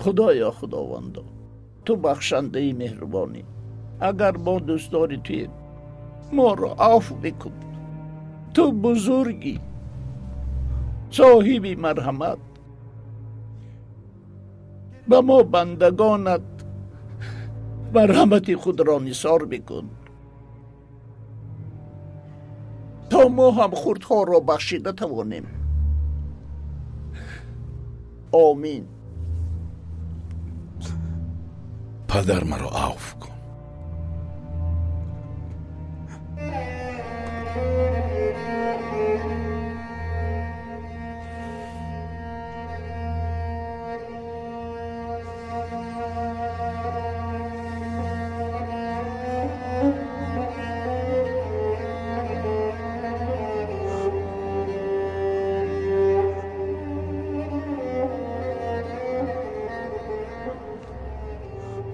Худоё, Худовандо, ту бахшандаи меҳрубонӣ. Агар мо дӯстдори туем, моро афв бикун. Ту бузургӣ, соҳиби марҳамат. Ба мо бандагонат марҳамати худро нисор бикун, то мо ҳам хурдҳоро бахшида тавонем. Омин. Падар, маро афв кун.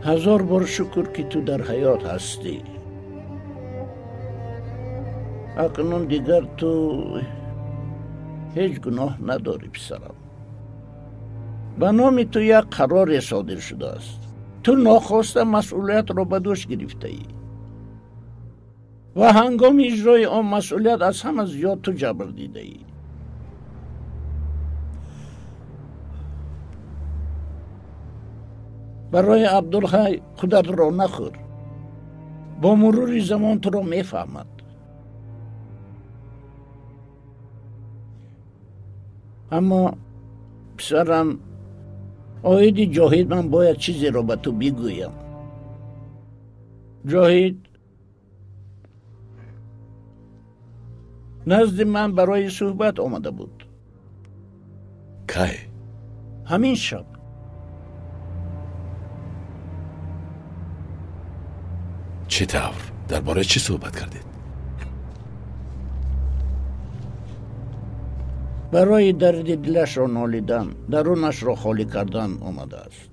Ҳазор бор шукр, ки ту дар ҳаёт ҳастӣ. Акнун дигар ту ҳеҷ гуноҳ надорӣ, писарам. Ба номи ту як қароре содир шудааст. Ту нохоста масъулиятро ба дӯш гирифтаӣ ва ҳангоми иҷрои он масъулият аз ҳама зиёд ту ҷабр дидаӣ. Барои Абдулҳай худатро нахӯр. Бо мурури замон туро мефаҳмад. Аммо писарам, оиди Ҷоҳид ман бояд чизеро ба ту бигӯям. Ҷоҳид назди ман барои суҳбат омада буд. Кай? Ҳамин шаб. Чӣ тавр? Дар бораи чӣ суҳбат кардед? Барои дарди дилашро нолидан, дарунашро холӣ кардан омадааст.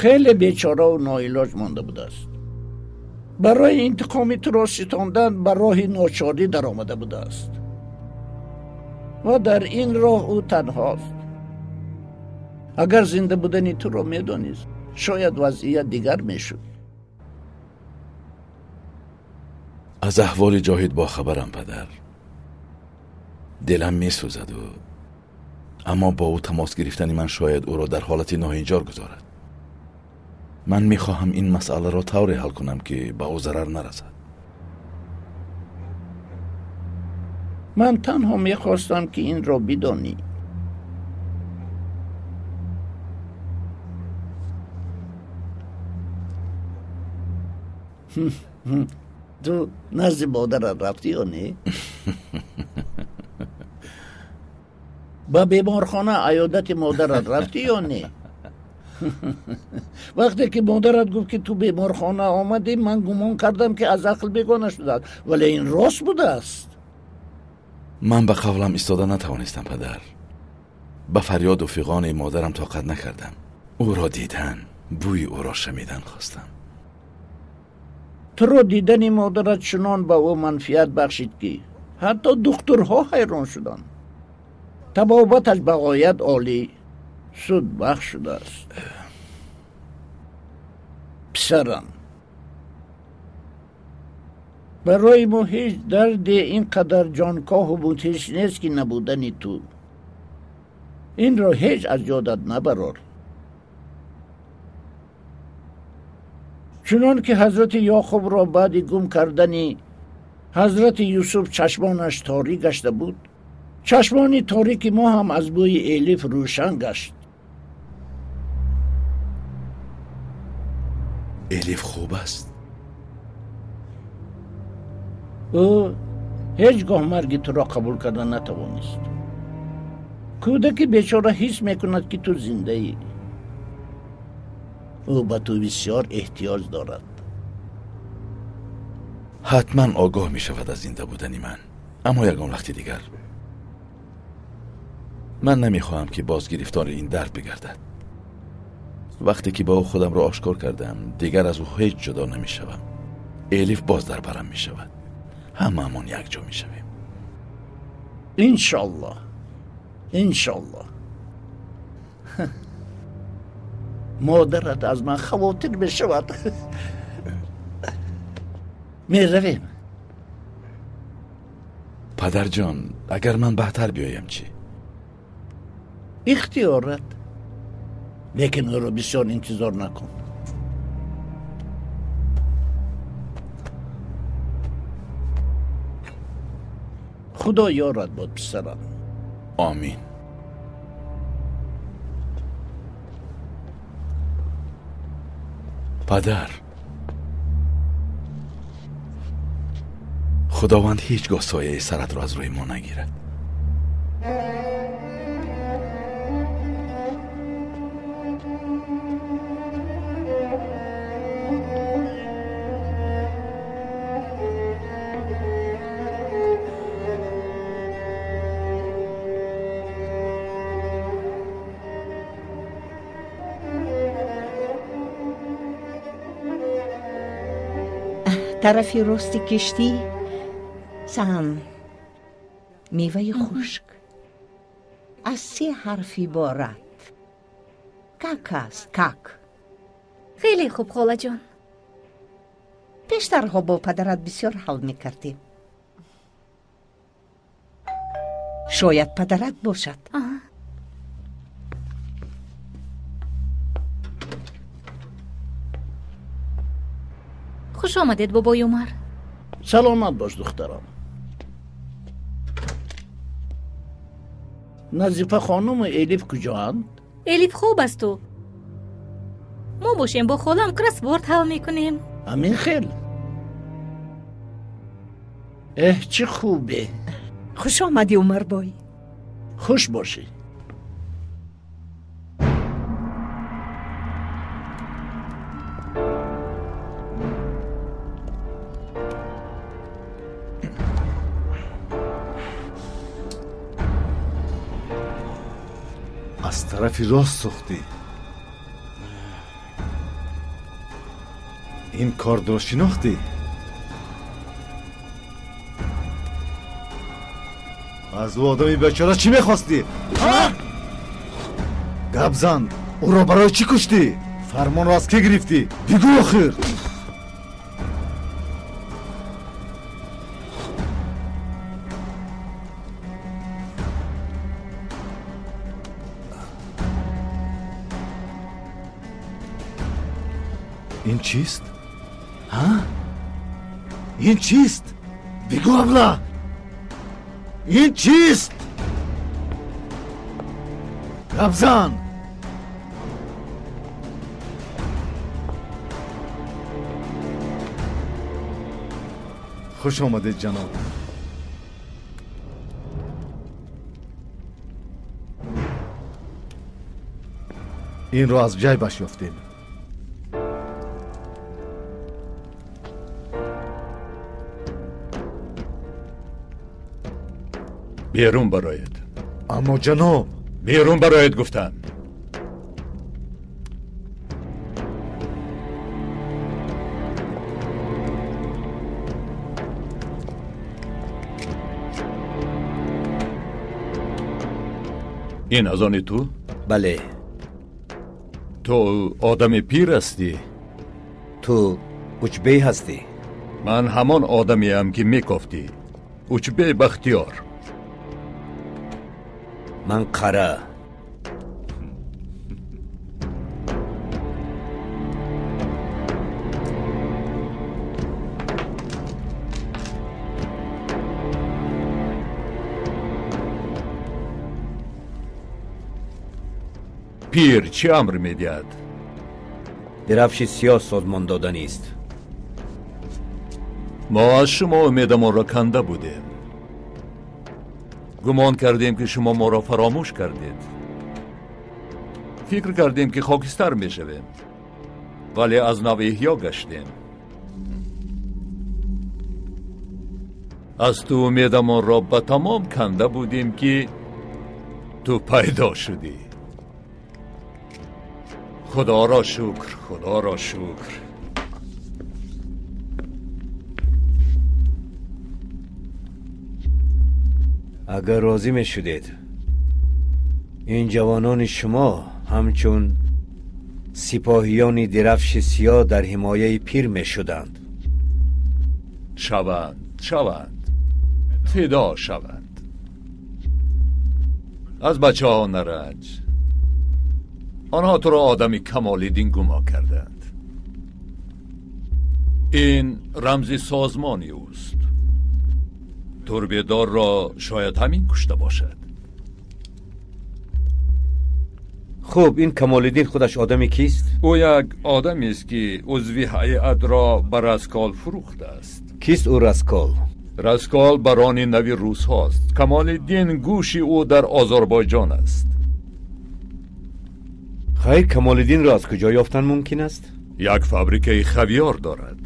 Хеле бечораву ноилоҷ монда будааст. Барои интиқоми туро ситондан ба роҳи ночорӣ даромада будааст ва дар ин роҳ ӯ танҳост. Агар зинда будани туро медонист, шояд вазъият дигар мешуд. Аз аҳволи Ҷоҳид бохабарам, падар. Дилам месӯзад, аммо бо ӯ тамос гирифтани ман шояд ӯро дар ҳолати ноҳанҷор гузорад. Ман мехоҳам ин масъаларо тавре ҳал кунам, ки ба ӯ зарар нарасад. Ман танҳо мехостам, ки инро бидонӣ. Ту назди модарат рафтӣ ё не? Ба беморхона аёдати модарат рафтӣ ё не? Вақте ки модарат гуфт, ки ту беморхона омадӣ, ман гумон кардам, ки аз ақл бегона шудааст, вале ин рост будааст. Ман ба қавлам истода натавонистам, падар. Ба фарёду фиғони модарам тоқат накардам. Ӯро дидан, бӯи ӯро шамидан хостам. Туро дидани модарат чунон ба ӯ манфиат бахшид, ки ҳатто духтурҳо ҳайрон шуданд. Табобаташ ба ғоят олӣ судбахш шудааст. Писарам, барои мо ҳеҷ дарде ин қадар ҷонкоҳу мудҳиш нест, ки набудани ту. Инро ҳеҷ аз ёдат набарор. Чунон ки ҳазрати Ёқубро баъди гум кардани ҳазрати Юсуф чашмонаш торик гашта буд, чашмони торики мо ҳам аз бӯи Элиф рӯшан гашт. Элиф хуб аст? Ӯ ҳеҷ гоҳ марги туро қабул карда натавонист. Кӯдаки бечора ҳис мекунад, ки ту зиндаӣ. Ӯ ба ту бисёр эҳтиёҷ дорад. Ҳатман огоҳ мешавад аз зинда будани ман, аммо ягон вақти дигар. Ман намехоҳам, ки боз гирифтори ин дард бигардад. Вақте ки ба ӯ худамро ошкор кардам, дигар аз ӯ ҳеҷ ҷудо намешавам. Элиф боз дар барам мешавад. Ҳамаамон якҷо мешавем. Иншоаллоҳ, иншоаллоҳ. Модарат аз ман хавотир мешавад. Меравем. Падарҷон, агар ман баъдтар биёям чӣ? Ихтиёрат, лекин ӯро бисёр интизор накун. Худо ёрат бод, писарам. Омин. Падар, худованд ҳеҷ гоҳ сояи саратро аз рӯи мо нагирад. Тарафи рости киштӣ сан меваи хушк аз се ҳарф иборат. Как аст, как? Хеле хуб, холаҷон. Пештарҳо бо падарат бисёр ҳал мекардем. Шояд падарат бошад. Хуш омадед, бобои Умар. Саломат бош, духтарам. Назифа хонуму Элиф куҷоанд? Элиф хоб асту. Мо бошем бо холам кроссворд ҳал мекунем. Ҳамин хел. Эҳ, чӣ хубе. Хуш омадӣ, Умарбой. Хуш бошӣ. Аз тарафи рост сӯхтӣ. Ин кордро шинохтӣ? Аз ӯ одами бечора чӣ мехостӣ? Гап зан, ӯро барои чӣ куштӣ? Фармонро аз кӣ гирифтӣ? Бигӯ охир! Ин чист? Ҳа? Ин чист? Бигӯ, абла! Ин чист? Гап зан! Хуш омадед, ҷаноб. Инро аз ҷайбаш ёфтем. Берун бароед. Аммо ҷаноб, берун бароед гуфтам. Ин аз они ту? Бале. Ту одами пир ҳастӣ. Ту Учбей ҳастӣ. Ман ҳамон одамеам, ки мекофтӣ. Учбей Бахтиёр. Ман Қара. Пир чӣ амр медиҳад? Дирафши сиёҳ созмон доданист. Мо аз шумо умедамонро канда будем. Гумон кардем, ки шумо моро фаромӯш кардед. Фикр кардем, ки хокистар мешавем, вале аз нав эҳё гаштем. Аз ту умедамонро ба тамом канда будем, ки ту пайдо шудӣ. Худоро шукр, худоро шукр. Агар розӣ мешудед, ин ҷавонони шумо ҳамчун Сипоҳиёни дирафши сиёҳ дар ҳимояи пир мешуданд. Шаванд, шаванд, фидо шаванд. Аз бачаҳо наранҷ. Онҳо туро одами Камолиддин гумон карданд. Ин рамзи созмони ӯст. Турбедорро шояд ҳамин кушта бошад. Хуб, ин Камолиддин худаш одами кист? Ӯ як одамест, ки узви ҳайатро ба Раскол фурӯхтааст. Кист ӯ Раскол? Раскол барони нави русҳост. Камолиддин гӯши ӯ дар Озарбойҷон аст. Хайр, Камолиддинро аз куҷо ёфтан мумкин аст? Як фабрикаи хавёр дорад.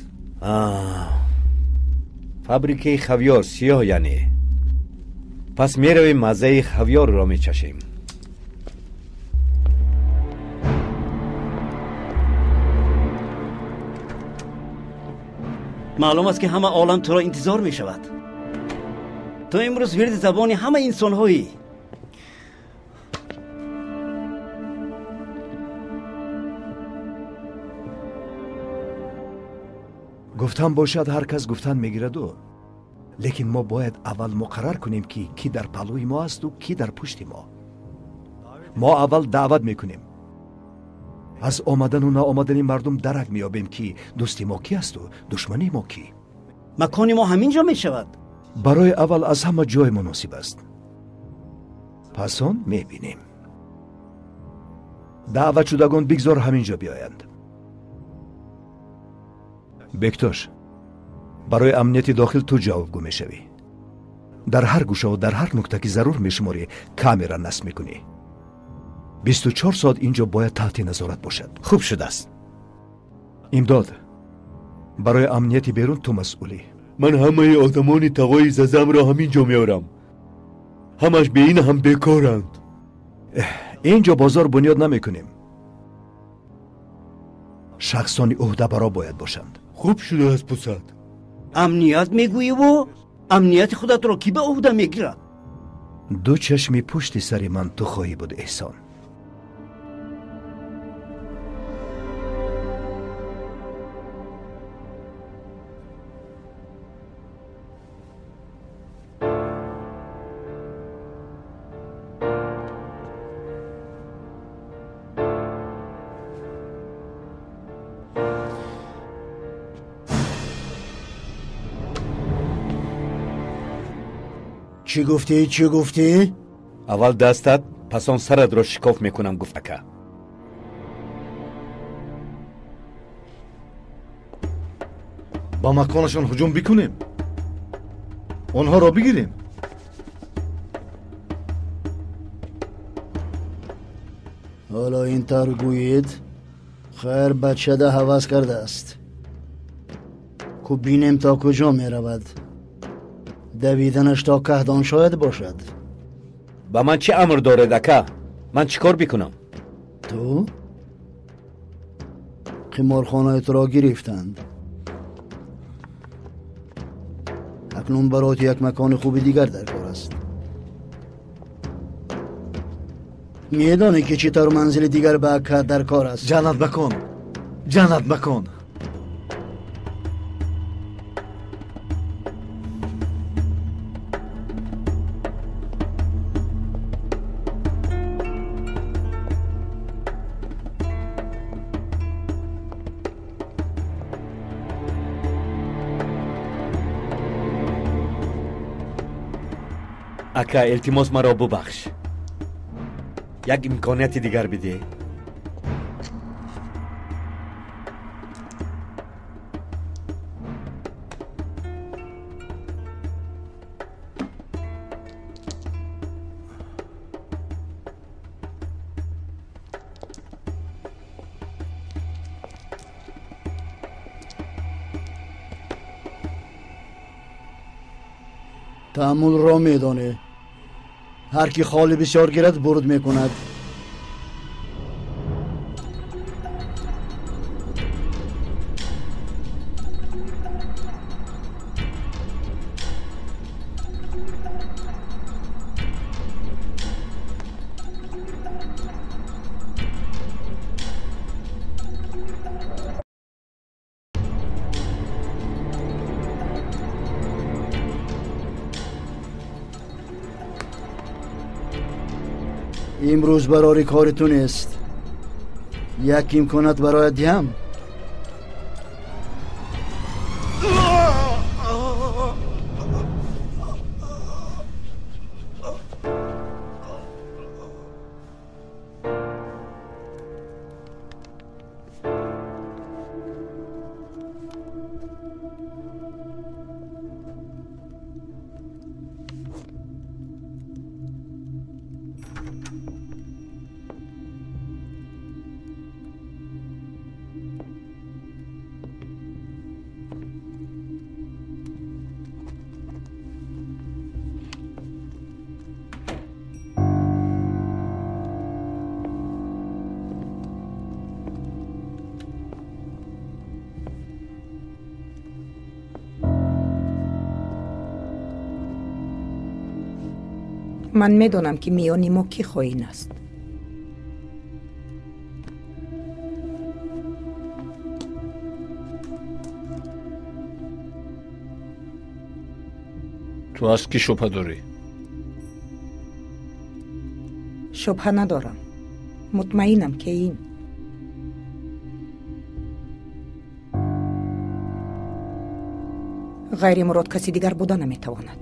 Фабрикаи хавёр сиёҳ яъне. Пас меравем маззаи хавёрро мечашем. Маълум аст, ки ҳама олам туро интизор мешавад. Ту имрӯз вирди забони ҳама инсонҳоӣ. Гуфтан бошад, ҳар кас гуфтан мегираду, лекин мо бояд аввал муқаррар кунем, ки кӣ дар паҳлӯи мо асту кӣ дар пушти мо. Мо аввал даъват мекунем. Аз омадану наомадани мардум дарак меёбем, ки дӯсти мо кӣ асту душмани мо кӣ. Макони мо ҳамин ҷо мешавад. Барои аввал аз ҳама ҷой муносиб аст. Пас он мебинем. Даъватшудагон бигзор ҳамин ҷо биёянд. Бектош, барои амнияти дохил ту ҷавобгӯ мешавӣ. Дар ҳар гӯшаву дар ҳар нукта, ки зарур мешуморӣ, камера насб мекунӣ. 24 соат ин ҷо бояд таҳти назорат бошад. Хуб шудааст. Имдод, барои амнияти берун ту масъулӣ. Ман ҳамаи одамони тағои зазамро ҳамин ҷо меорам. Ҳамаш бе ин ҳам бекоранд. Ин ҷо бозор бунёд намекунем. Шахсони ӯҳдабаро бояд бошанд. Хуб шудааст, пусад. Амният мегӯиву амнияти худатро кӣ ба ӯҳда мегирад? Ду чашми пушти сари ман ту хоҳӣ буд, Эҳсон. Чӣ гуфтӣ? Чӣ гуфтӣ? Аввал дастат, пас он саратро шикоф мекунам, гуфт ака. Ба маконашон ҳуҷум бикунем, онҳоро бигирем. Ҳоло ин тавр гӯед, хайр, бачада ҳавас кардааст. Ку бинем то куҷо меравад. Давиданаш то каҳдон шояд бошад. Ба ман чӣ амр доред, ака? Ман чӣ кор бикунам? Ту қиморхонаи туро гирифтанд. Акнун барои ту як макони хуби дигар дар кор аст. Медонӣ, ки чӣ тавр манзили дигар ба ака дар кор аст? Ҷаннат макон, ҷаннат макон. Ака, илтимос, маро бубахш. Як имконияти дигар бидеҳ. Таъмулро медонӣ. Ҳар ки холи бисёр гирад, бурд мекунад. Имрӯз барори кори ту нест. Як имконат бароят диҳам. Ман медонам, ки миёни мо кӣ хоин аст. Ту аз кӣ шубҳа дорӣ? Шубҳа надорам. Мутмаинам, ки ин ғайри Мурод каси дигар буда наметавонад.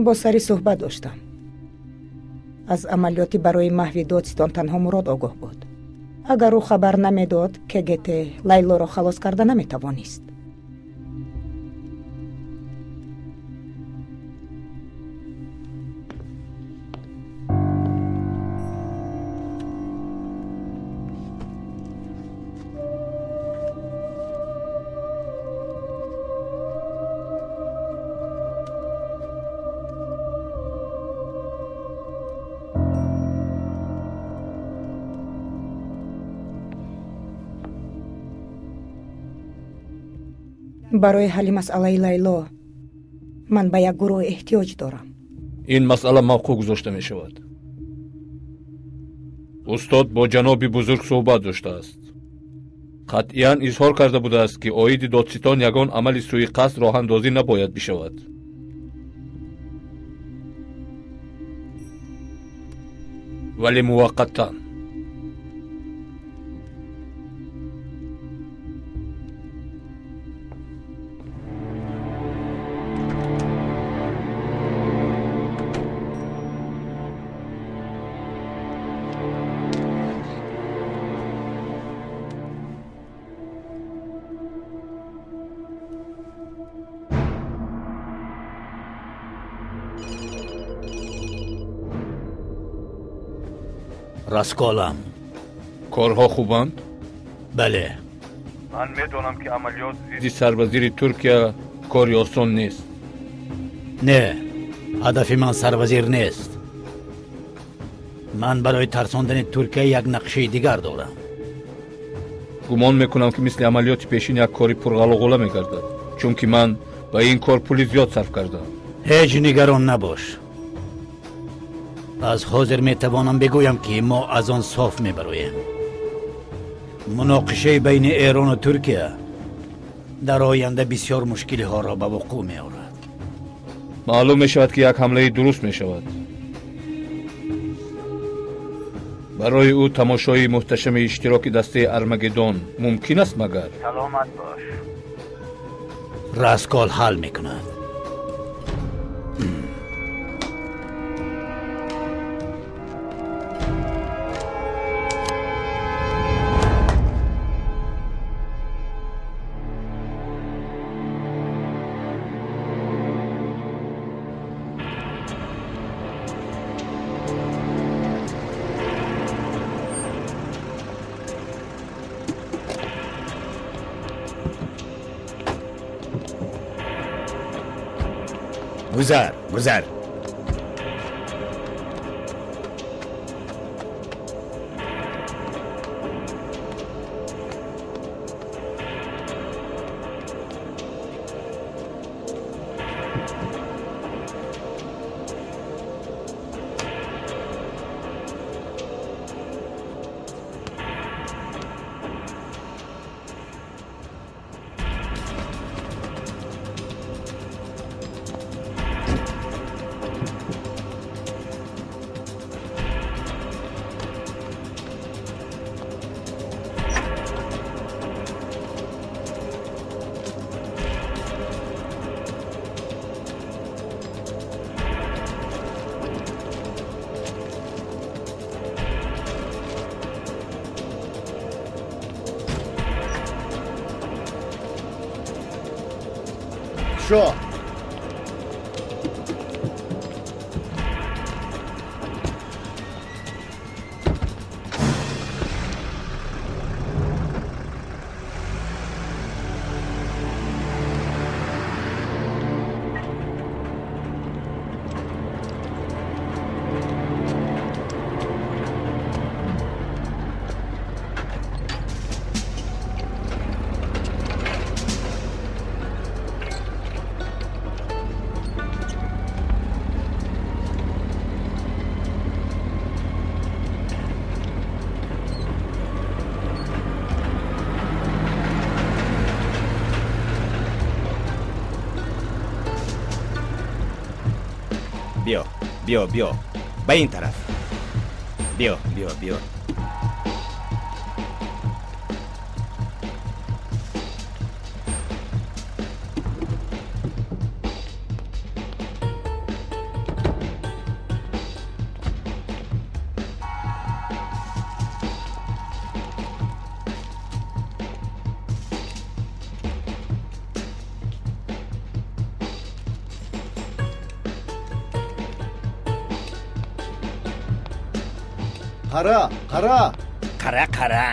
Бо сари суҳбат доштам. Аз амалиёти барои маҳви додситон танҳо Мурод огоҳ буд. Агар ӯ хабар намедод, КГТ Лайлоро халос карда наметавонист. Барои ҳалли масъалаи Лайло ман ба як гурӯҳ эҳтиёҷ дорам. Ин масъала мавқӯъ гузошта мешавад. Устод бо ҷаноби бузург суҳбат доштааст. Қатъиян изҳор карда будааст, ки оиди додситон ягон амали сӯиқасд роҳандозӣ набояд бишавад. Вале муваққаттан. Расколам. Корҳо хубанд? Бале. Ман медонам, ки амалиёт зидди сарвазири Туркия кори осон нест. Не, ҳадафи ман сарвазир нест. Ман барои тарсондани Туркия як нақшаи дигар дорам. Гумон мекунам, ки мисли амалиёти пешин як кори пурғалоғула мегардад, чунки ман ба ин кор пули зиёд сарф кардам. Ҳеҷ нигарон набош. Аз ҳозир метавонам бигӯям, ки мо аз он соф мебароем. Муноқишаи байни Эрону Туркия дар оянда бисёр мушкилиҳоро ба вуқӯъ меорад. Маълум мешавад, ки як ҳамлаи дуруст мешавад. Барои ӯ тамошои муҳташами иштироки дастаи Армагеддон мумкин аст магар? Саломат бош. Раскол ҳал мекунад. Гузар, гузар. Кушо. Биё, биё, биё, ба ин тараф биё, биё, биё. Қара, қара. Қара, қара.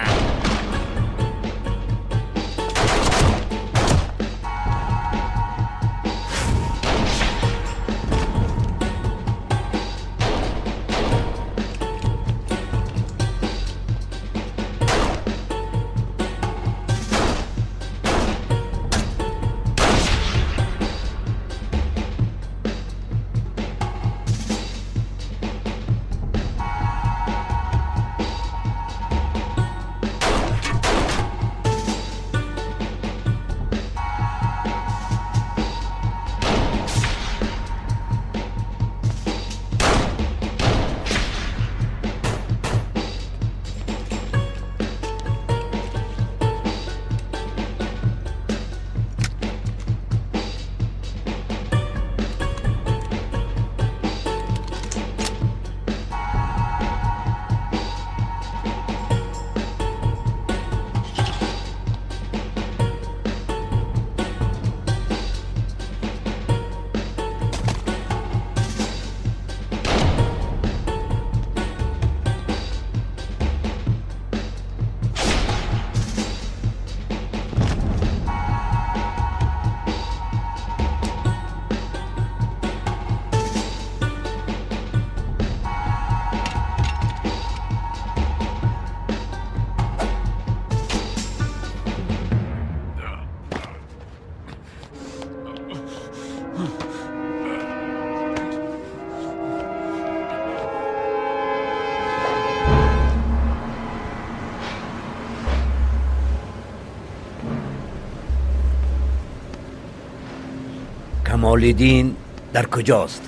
Камолиддин дар куҷост?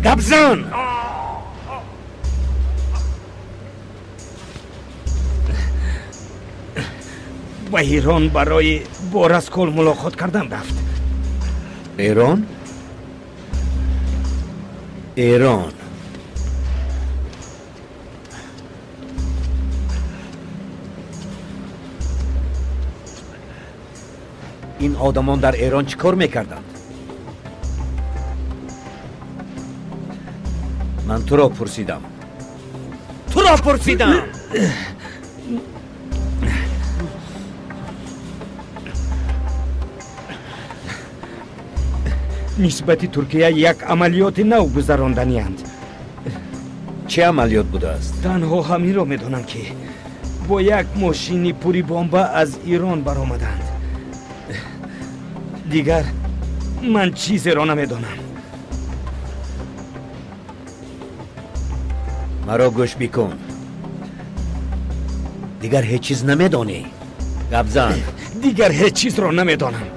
Гап зан! Ба Эрон барои бо Раскол мулоқот кардан рафт. Эрон? Эрон. Ин одамон дар Эрон чӣ кор мекарданд? Ман туро пурсидам. Туро пурсидам! Нисбати Туркия як амалиёти нав гузаронданианд. Чӣ амалиёт будааст? Танҳо ҳаминро медонам, ки бо як мошини пури бомба аз Ирон баромаданд. Дигар ман чизеро намедонам. Маро гӯш бикун. Дигар ҳеҷ чиз намедонӣ. Гап зан. Дигар ҳеҷ чизро намедонам.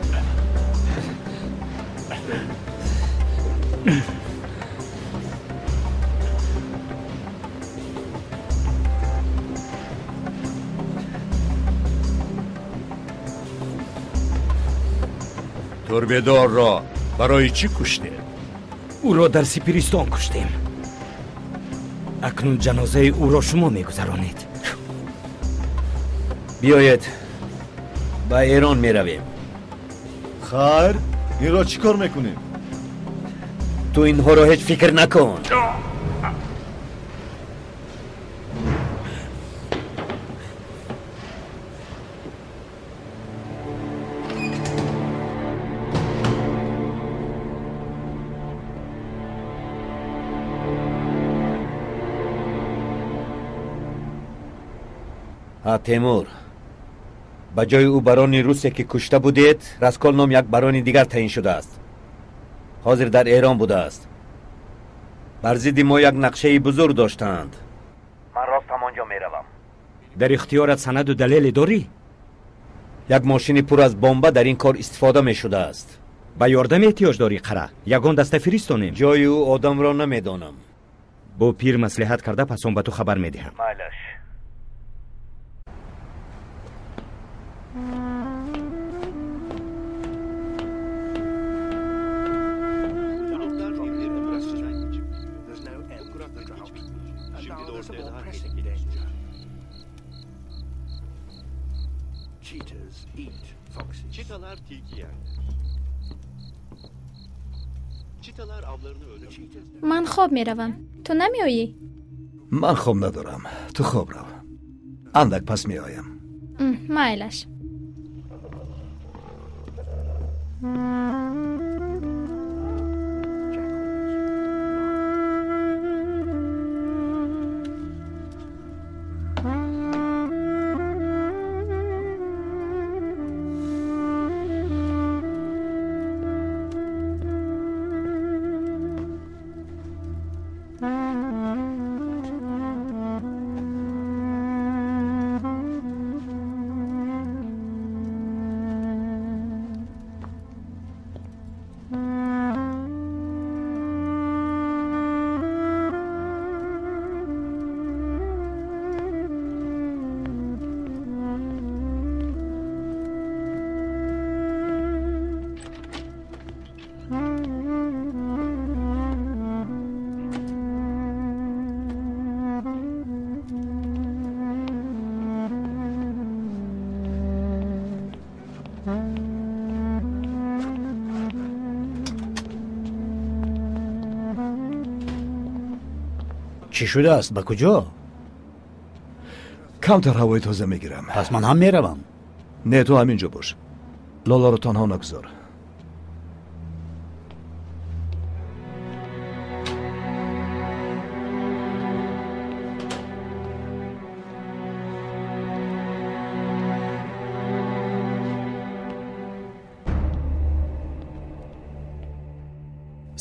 Турбедорро барои чӣ куштед? Ӯро дар Сипиристон куштем. Акнун ҷанозаи ӯро шумо мегузаронед. Биёед Ба Эрон меравем. Хайр, инро чӣ кор мекунем? Ту инҳоро ҳеҷ фикр накун. Темур, ба ҷои ӯ барони русе ки кушта будед, Раскол ном як барони дигар таъин шудааст. Ҳозир дар Эрон будааст. Бар зидди мо як нақшаи бузург доштаанд. Ман рост ҳамон ҷо меравам. Дар ихтиёрат санаду далеле дорӣ? Як мошини пур аз бомба дар ин кор истифода мешудааст. Ба ёрдам эҳтиёҷ дорӣ, қара? Ягон даста фиристонем. Ҷои ӯ одамро намедонам. Бо пир маслиҳат карда пас он ба ту хабар медиҳам. Майлаш. Ман хоб меравам. Ту намеоӣ? Ман хоб надорам. Ту хоб рав. Андак пас меоям. Майлаш. Чӣ шудааст? Ба куҷо? Камтар ҳавои тоза мегирам. Пас ман ҳам меравам. Не, ту ҳамин ҷо бош. Лоларо танҳо нагузор.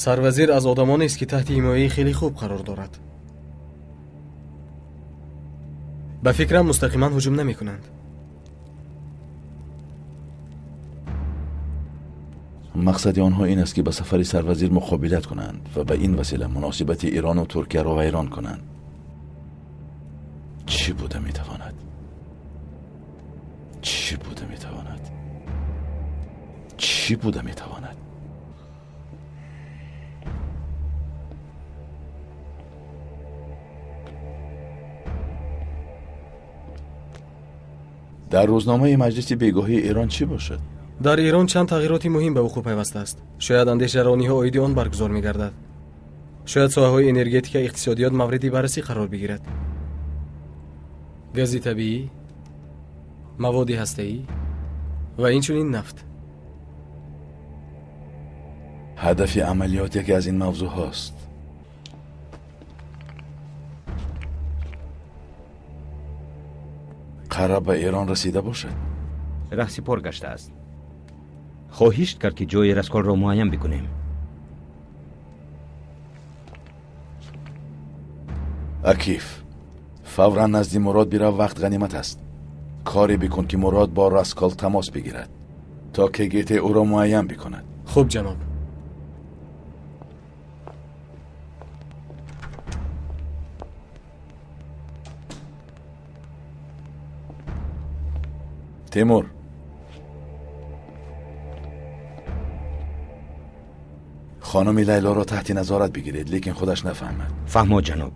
Сарвазир аз одамонест, ки таҳти ҳимояи хеле хуб қарор дорад. Ба фикрам мустақиман ҳуҷум намекунанд. Мақсади онҳо ин аст, ки ба сафари сарвазир муқобилат кунанд ва ба ин васила муносибати Эрону Туркияро вайрон кунанд. Чӣ буда метавонад? Чӣ буда метавонад? Чӣ буда метавонад? Дар рӯзномаи маҷлиси бегоҳии Эрон чӣ бошад? Дар Эрон чанд тағйироти муҳим ба вуқӯъ пайвастааст. Шояд андешарониҳо оиди он баргузор мегардад. Шояд соҳаҳои энергетика, иқтисодиёт мавриди баррасӣ қарор бигирад. Гази табиӣ, маводи ҳастаӣ ва инчунин нафт. Ҳадафи амалиёт яке аз ин мавзӯъҳост. Қара ба Эрон расида бошад? Раҳсипор гаштааст. Хоҳиш кард, ки ҷои Расколро муайян бикунем. Акиф, фавран назди Мурод бирав, вақт ғанимат аст. Коре бикун, ки Мурод бо Раскол тамос бигирад, то КГТ ӯро муайян бикунад. Хуб, ҷаноб. Темур, хонуми Лайлоро таҳти назорат бигиред, лекин худаш нафаҳмад. Фаҳмо, ҷаноб.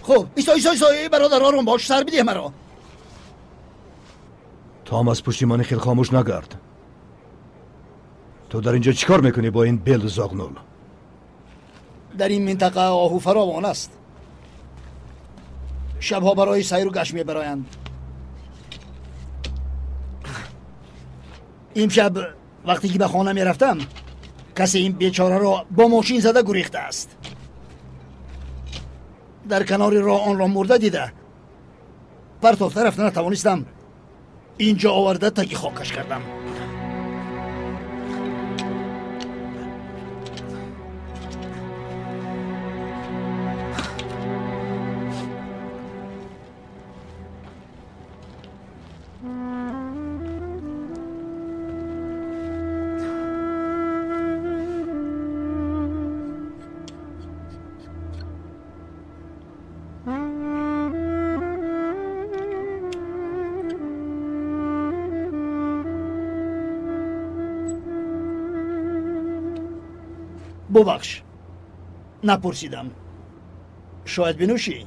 خب ایسا ایسا ایسا، ای برادر آروم باش، سر بیده مرا. تو هم از پشتیمانی خیلی خاموش نگرد. تو در اینجا چیکار میکنی با این بیل زاغنول؟ در این منطقه آهو فراوان است. شبها برای سیر و گشت میبرایند. امشب وقتی که به خانه میرفتم کسی این بیچاره را با ماشین زده گریخته است. در کنار راه آن را مرده دیده پرتافته رفته نتوانستم، اینجا آورده تکی خاکش کردم. ببخش نپرسیدم، شاید بنوشی.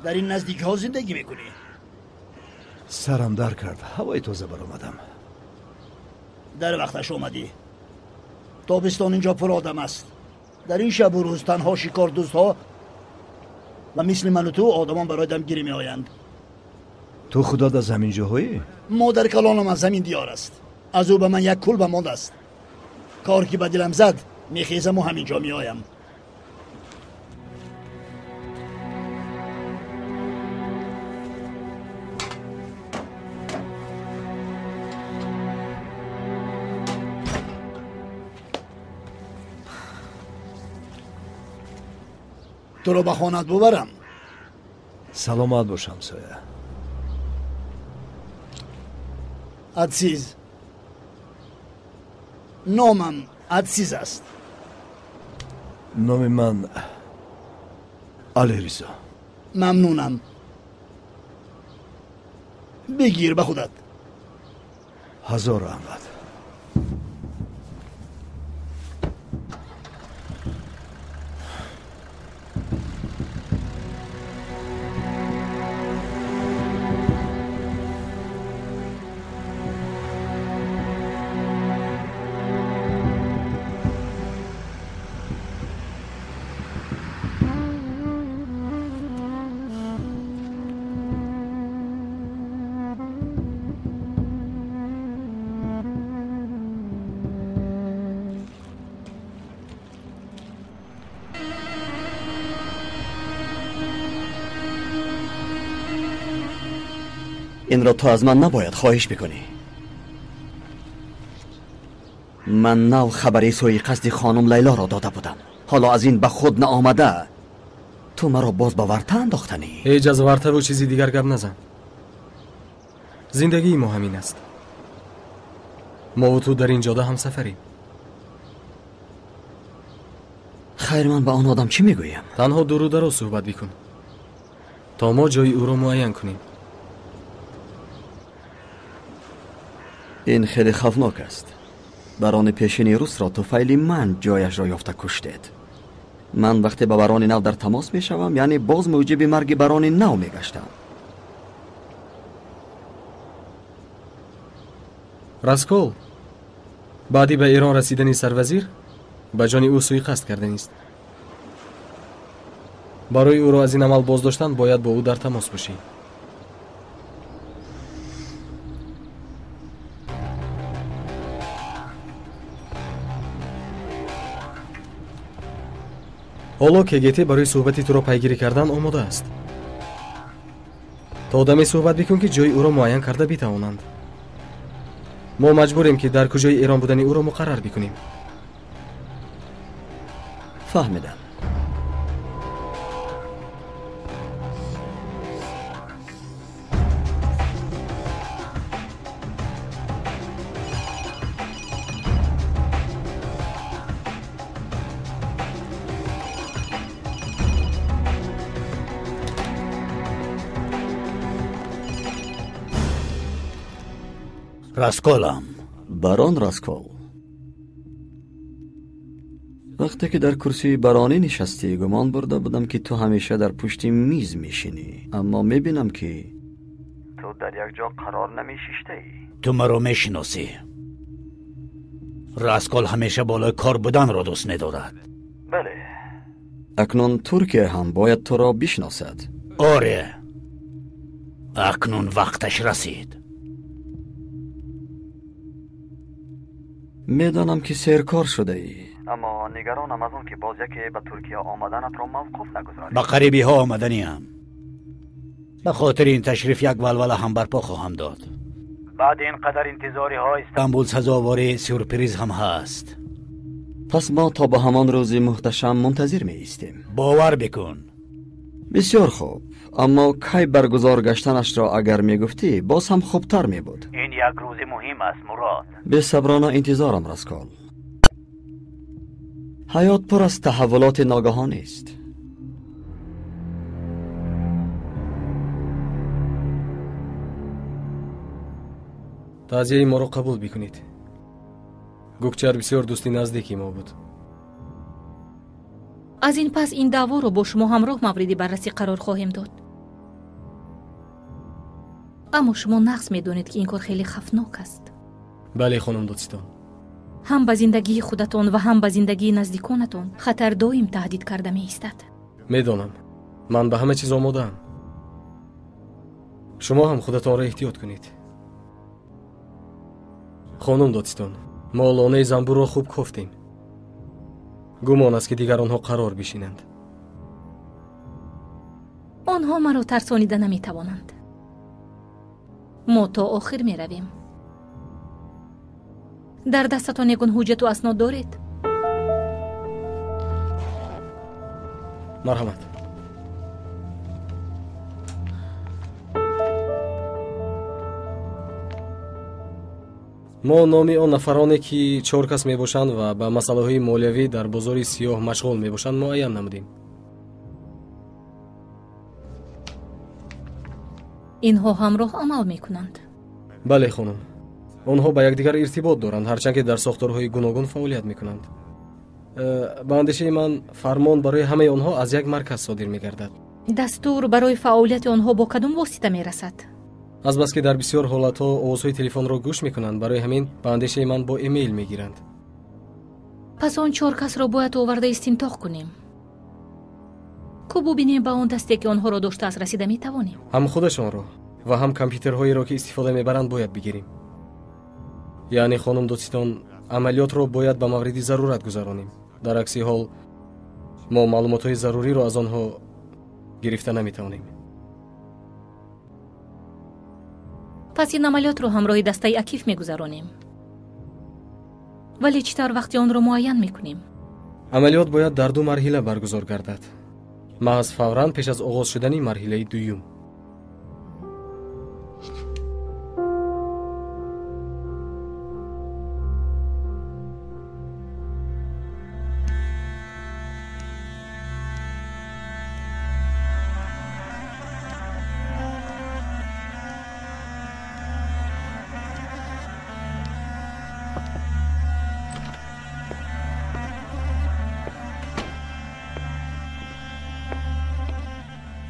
در این نزدیک ها زندگی میکنی؟ سرم در کرد، هوای تازه بر آمدم. در وقتش آمدی. تابستان اینجا پر آدم است. در این شب و روز تنها شکار دوست ها و مثل من و تو آدمان برای دمگیری می آیند. تو خدات از همین جاهایی؟ مادر کلانم از همین دیار است. از او به من یک کلبه مانده است. کار که به دلم زد میخیزم و همینجا می آیم. تو رو به خانت ببرم. سلامت باش همسایه. عزیز، نامم عزیز است. نام من علیرضا. ممنونم. Бигир ба худат. Ҳазор раҳмат. این را تو از من نباید خواهش بکنی. من نو خبری سوی قصد خانم لیلا را داده بودم. حالا از این به خود نآمده تو مرا باز به ورطه انداختنی. هیچ از ورطه و چیزی دیگر گپ نزن. زندگی ما همین است. ما و تو در این جاده هم سفریم. خیر، من به آن آدم چی میگویم؟ تنها درو درو صحبت بکن تا ما جای او را معین کنیم. این خیلی خوفناک است. بران پیشینی روس را توفیل من جایش را یافته کشتید. من وقتی با بران نو در تماس می شوم، یعنی باز موجب مرگ بران نو می گشتم. راسکول بعدی به ایران رسیدن سروزیر به جان او سوی قصد کرده نیست. برای او را از این عمل بازداشتن باید با او در تماس باشی. ҳоло КГТ барои суҳбати туро пайгирӣ кардан омода аст. То одаме суҳбат бикун ки ҷои ӯро муайян карда битавонанд. Мо маҷбурем ки дар куҷои Эрон будани ӯро муқаррар бикунем. Фаҳмидам. Расколам. Барон Раскол, вақте ки дар курсии баронӣ нишастӣ, гумон бурда будам ки ту ҳамеша дар пушти миз мешинӣ, аммо мебинам ки ту дар як ҷо қарор намешиштаӣ. Ту маро мешиносӣ. Раскол ҳамеша болои кор буданро дӯст медорад. Бале. Акнун Туркия ҳам бояд туро бишносад. Оре, акнун вақташ расид. Медонам ки серкор шудаӣ, аммо нигаронам аз он ки боз яке ба Туркия омаданатро мавқуф нагузорӣ. Ба қарибиҳо омаданиам. Ба хотири ин ташриф як валвала ҳам барпо хоҳам дод. Баъди ин қадар интизориҳо Истанбул сазовори сюрприз ҳам ҳаст. Пас мо то ба ҳамон рӯзи муҳташам мунтазир меистем. Бовар бикун. Бисёр хуб, аммо кай баргузор гаштанашро агар мегуфтӣ, боз ҳам хубтар мебуд. Ин як рӯзи муҳим аст, Мурод. Бесаброна интизорам, Раскол. Ҳаёт пур аз таҳаввулоти ногаҳонист. Таъзияи моро қабул бикунед. Гукчар бисёр дӯсти наздики мо буд. Аз ин пас ин даъворо бо шумо ҳамроҳ мавриди баррасӣ қарор хоҳем дод. Аммо шумо нақс медонед ки ин кор хеле хафнок аст. Бале, хонум додситон. Ҳам ба зиндагии худатон ва ҳам ба зиндагии наздиконатон хатар доим таҳдид карда меистад. Медонам. Ман ба ҳама чиз омодаам. Шумо ҳам худатонро эҳтиёт кунед. Хонум додситон, мо лонаи занбурро хуб кофтем. Гумон аст ки дигар онҳо қарор бишинанд. Онҳо маро тарсонида наметавонанд. Мо то охир меравем. Дар дастатон ягон ҳуҷҷату аснод доред? Марҳамат. Мо номи он нафароне ки 4 кас мебошанд ва ба масъалаҳои молиявӣ дар бозори сиёҳ машғул мебошанд муайян намудем. Инҳо ҳамроҳ амал мекунанд. Бале, хонум. Онҳо ба якдигар иртибот доранд, ҳарчанд ки дар сохторҳои гуногун фаъолият мекунанд. Ба андешаи ман, фармон барои ҳамаи онҳо аз як марказ содир мегардад. Дастур барои фаъолияти онҳо бо кадом восита мерасад? Азбаски дар бисёр ҳолатҳо овозҳои телефонро гӯш мекунанд, барои ҳамин ба андешаи ман бо эмейл мегиранд. Пас он 4 касро бояд оварда истинтоқ кунем. Ку бубинем ба он дасте ки онҳоро доштааст расида метавонем. Ҳам худашонро ва ҳам компютерҳоеро ки истифода мебаранд бояд бигирем. Яъне хонум додситон, амалиётро бояд ба мавриди зарурат гузаронем. Дар акси ҳол мо маълумотҳои заруриро аз онҳо гирифта наметавонем. Пас ин амалиётро ҳамроҳи дастаи Акиф мегузаронем. Вале чӣ тавр вақти онро муайян мекунем? Амалиёт бояд дар 2 марҳила баргузор гардад. Маҳз фавран пеш аз оғоз шудани марҳилаи дуюм.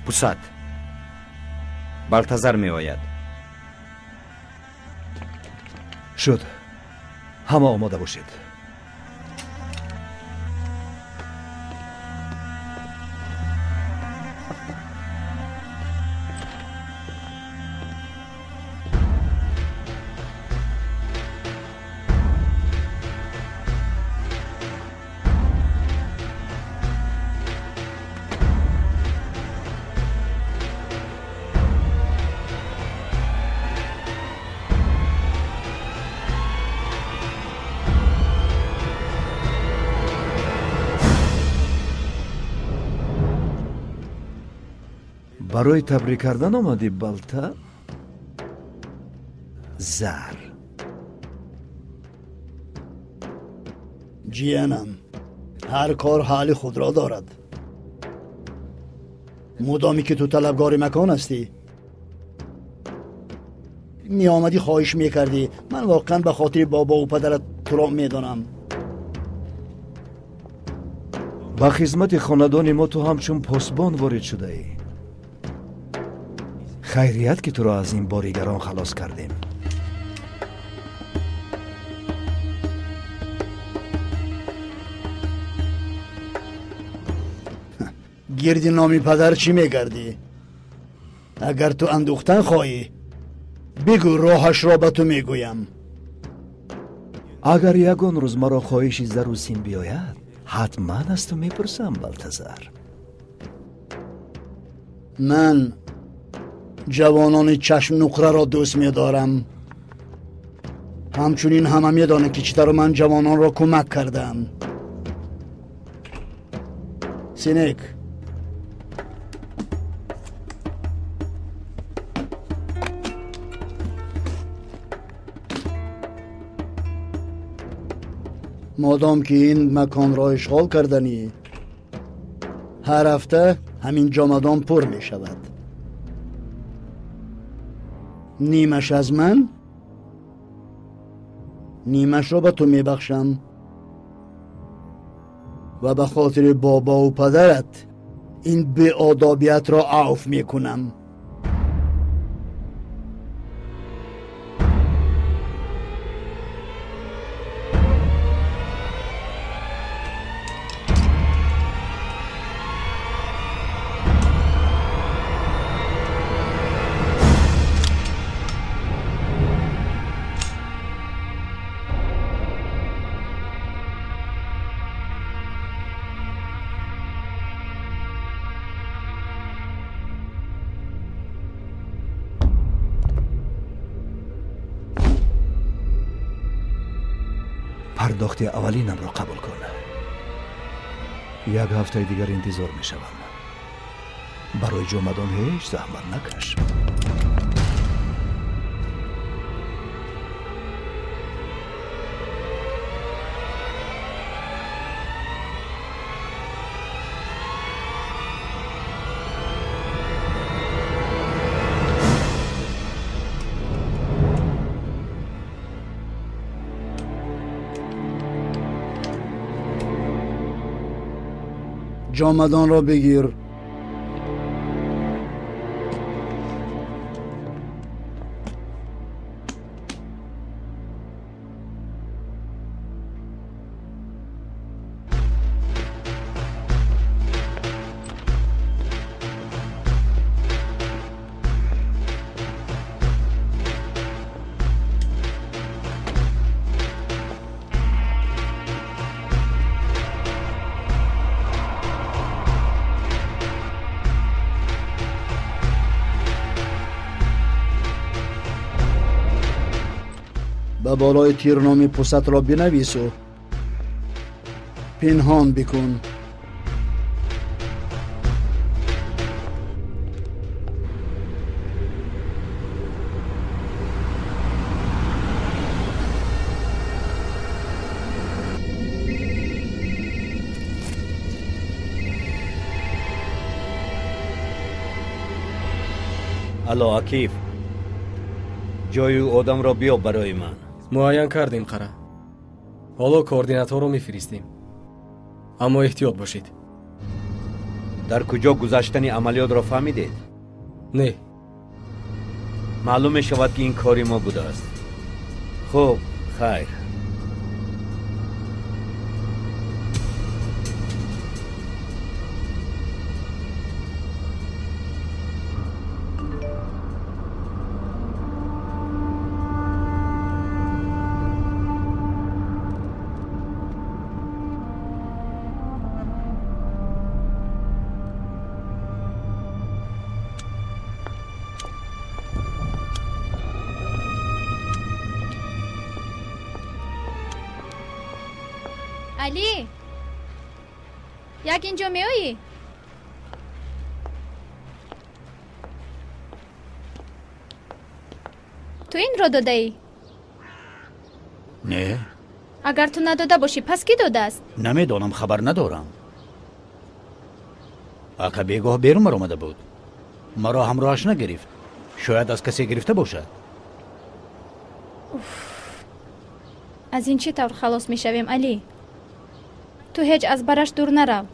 Пусат. Балтазар меояд. Шуд. Ҳама омода бошед. Барои табрик кардан омадӣ, Балта? Зар. Ҷиянам, ҳар кор ҳали худро дорад. Мудоме ки ту талабгори макон ҳастӣ, меомадӣ хоҳиш мекардӣ. Ман воқеан ба хотири бобову падарат туро медонам. Ба хизмати хонадони мо ту ҳамчун посбон ворид шудаӣ. Хайрият ки туро аз ин боригарон халос кардем. Гирди номи падар чӣ мегардӣ? Агар ту андӯхтан хоҳӣ, бигӯ, роҳашро ба ту мегӯям. Агар ягон рӯз маро хоҳиши зару сим биёяд, ҳатман аз ту мепурсам, Балтазар. Ман ҷавонони чашмнуқраро дӯст медорам. Ҳамчунин ҳама медонанд ки чӣ тавр ман ҷавононро кӯмак кардам. Синек, модом ки ин маконро ишғол карданӣ, ҳар ҳафта ҳамин ҷомадон пур мешавад. Нимаш аз ман, нимашро ба ту мебахшам ва ба хотири бобову падарат ин беодобиятро афв мекунам. Пардохти аввалинамро қабул кун. Як ҳафтаи дигар интизор мешавам. Барои ҷомадон ҳеҷ заҳмат накаш. Ҷомадонро бигир. Ба болои тир номи пусатро бинавису пинҳон бикун. Алло, Акиф, ҷои одамро биёб барои ман. Муайян кардем, қара. Ҳоло координатҳоро мефиристем. Аммо эҳтиёт бошед. Дар куҷо гузаштани амалиётро фаҳмидед? Не. Маълум мешавад, ки ин кори мо будааст. Хуб, хайр. Алӣ, як инҷо меоӣ? Ту инро додаӣ? Не. Агар ту надода бошӣ, пас кӣ додааст? Намедонам, хабар надорам. Ака бегоҳ берун баромада буд. Маро ҳамроҳаш нагирифт. Шояд аз касе гирифта бошад. Уф. Аз ин чӣ тавр халос мешавем, Алӣ? Ту ҳеҷ аз бараш дур нарав.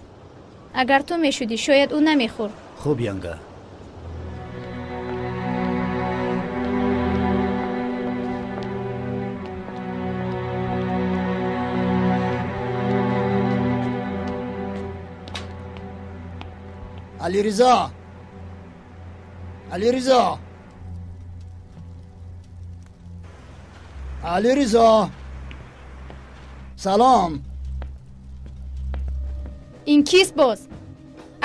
Агар ту мешудӣ, шояд ӯ намехӯрд. Хуб, янга. Алиризо! Алиризо! Алиризо! Салом! Ин кист боз?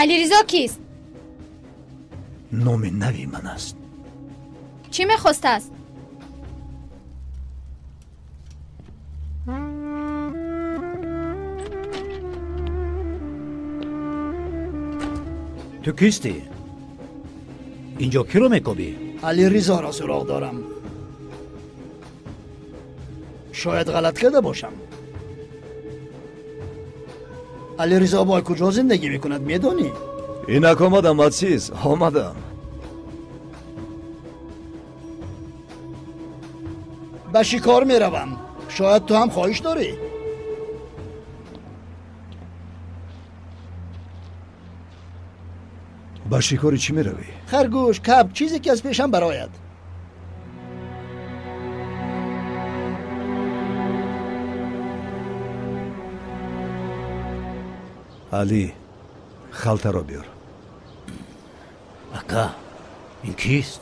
Алиризо кист? Номи нави ман аст. Чӣ мехостааст? Ту кистӣ? Инҷо киро мекобӣ? Алиризоро суроғ дорам. Шояд ғалат карда бошам. Алиризо бой куҷо зиндагӣ мекунад, медонӣ? Инак омадам, азиз, омадам. Ба шикор меравам. Шояд ту ҳам хоҳиш дорӣ? Ба шикори чӣ меравӣ? Харгӯш, кабк, чизе ки аз пешам барояд. Алӣ, халтаро биёр. Ака, ин кист?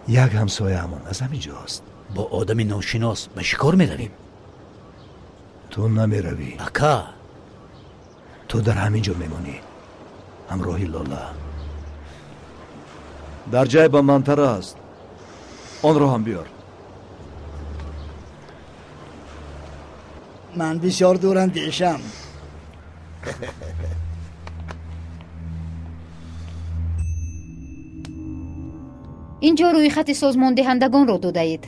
Як ҳамсояамон аз ҳамин ҷост. Бо одами ношинос ба шикор меравем? Ту намеравӣ. Ака, ту дар ҳамин ҷо мемонӣ, ҳамроҳи Лола. Дар ҷайбам мантара аст, онро ҳам биёр. Ман бисёр дурандешам. Инҷо рӯйхати созмондиҳандагонро додаед.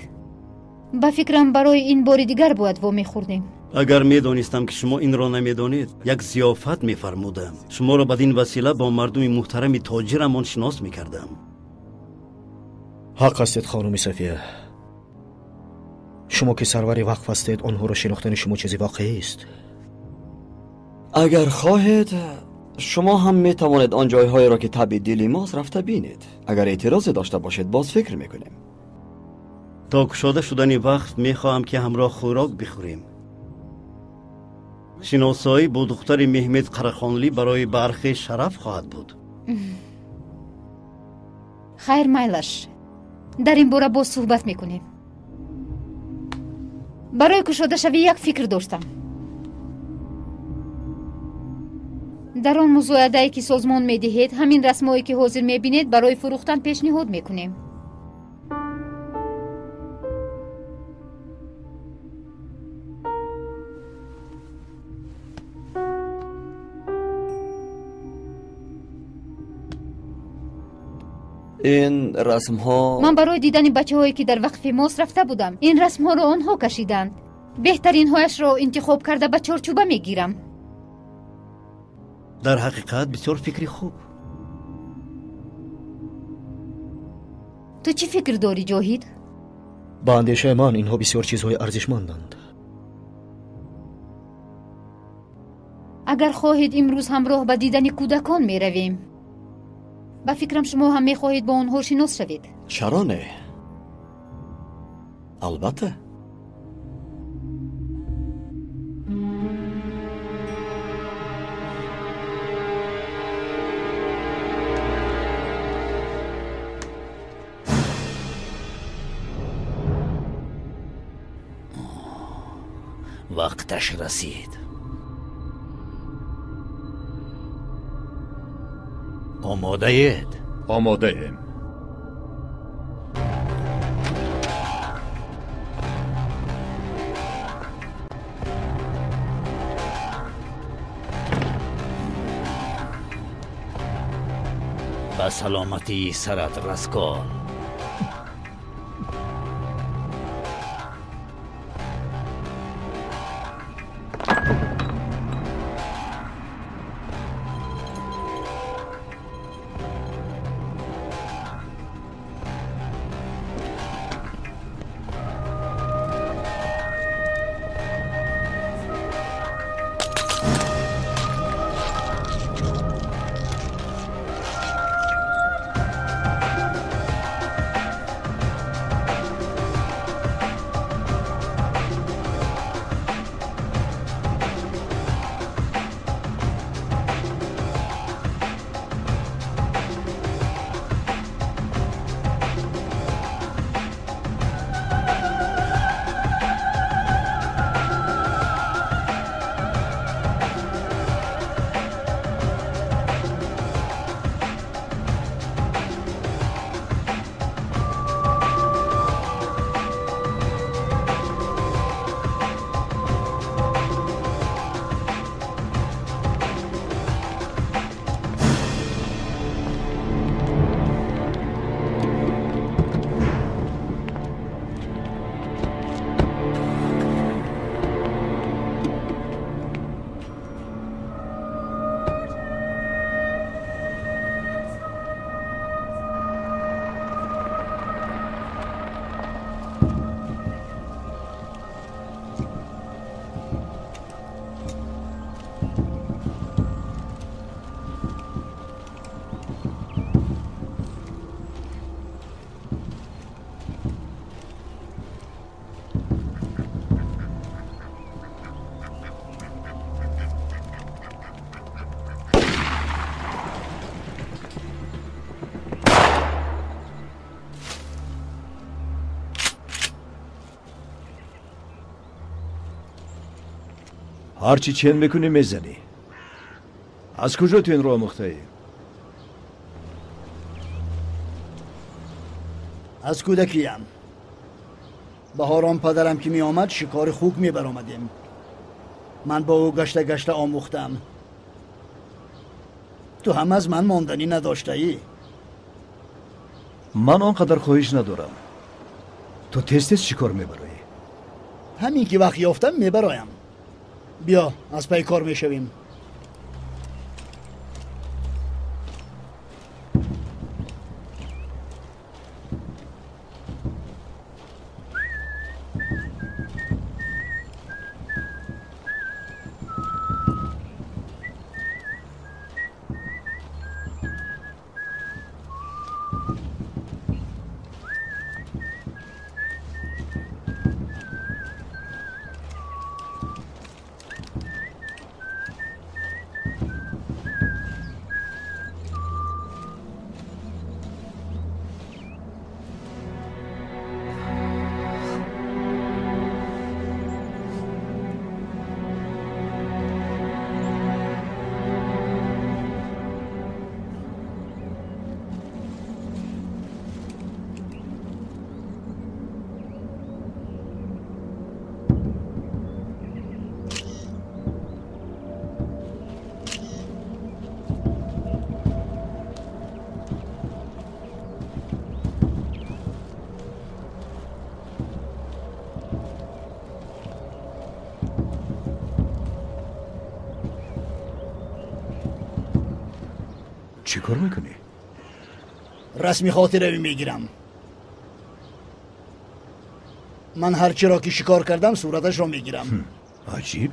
Ба фикрам, барои ин бори дигар бояд вомехӯрдем. Агар медонистам, ки шумо инро намедонед, як зиёфат мефармудам. Шуморо бад ин васила бо мардуми муҳтарами тоҷирамон шинос мекардам. Ҳақ ҳастед, хонуми Сафия. Шумо ки сарвари вақф ҳастед, онҳоро шинохтани шумо чизи воқеист. Агар хоҳед, Шумо ҳам метавонед он ҷойҳоеро, ки табъи дили мост, рафта бинед. Агар эътирозе дошта бошед, боз фикр мекунем. То кушода шудани вақт мехоҳам, ки ҳамроҳ хӯрок бихӯрем. Шиносоӣ бо духтари Меҳмед Қарахонлӣ барои бархе шараф хоҳад буд. Хайр, майлаш, дар ин бора боз суҳбат мекунем. Барои кушодашавӣ як фикр доштам. Дар он музоядае, ки созмон медиҳед, ҳамин расмҳое, ки ҳозир мебинед, барои фурӯхтан пешниҳод мекунем. Ин расмҳо ман барои дидани бачаҳое, ки дар вақфи мост, рафта будам. Ин расмҳоро онҳо кашиданд. Беҳтаринҳояшро интихоб карда ба чорчӯба мегирам. Дар ҳақиқат бисёр фикри хуб. Ту чӣ фикр дорӣ, Ҷоҳид? Ба андешаи ман, инҳо бисёр чизҳои арзишманданд. Агар хоҳед, имрӯз ҳамроҳ ба дидани кӯдакон меравем. Ба фикрам, шумо ҳам мехоҳед бо онҳо шинос шавед. Чаро не? Албатта. Вақташ расид. Омодаед? Омодаем. Ба саломатии сарат, Раскол. Ҳарчи чен мекунӣ, мезанӣ. Аз куҷо ту инро омӯхтаӣ? Аз кӯдакиям. Баҳорон падарам ки меомад, шикори хук мебаромадем. Ман бо ӯ гашта гашта омӯхтам. Ту ҳам аз ман монданӣ надоштаӣ. Ман он қадар хоҳиш надорам. Ту тез тез шикор мебароӣ. Ҳамин ки вақт ёфтам, мебароям. Биё, аз пай кор мешавем. Кор мекунӣ? Расми хотиравӣ мегирам. Ман ҳар чиро ки шикор кардам, сураташро мегирам. Аҷиб.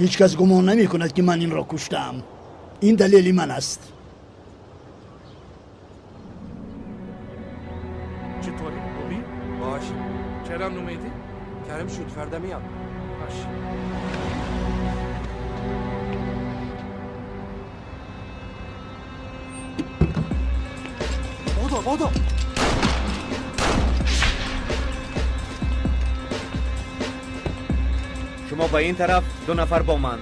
Ҳеҷ кас гумон намекунад, ки ман инро куштаам. Ин далели ман аст. Чطوری؟ خوبی؟ باش. چرا نمیدی؟ کرم شد فردا میام. باش. بودو بودو. شما با این طرف، دو نفر با من.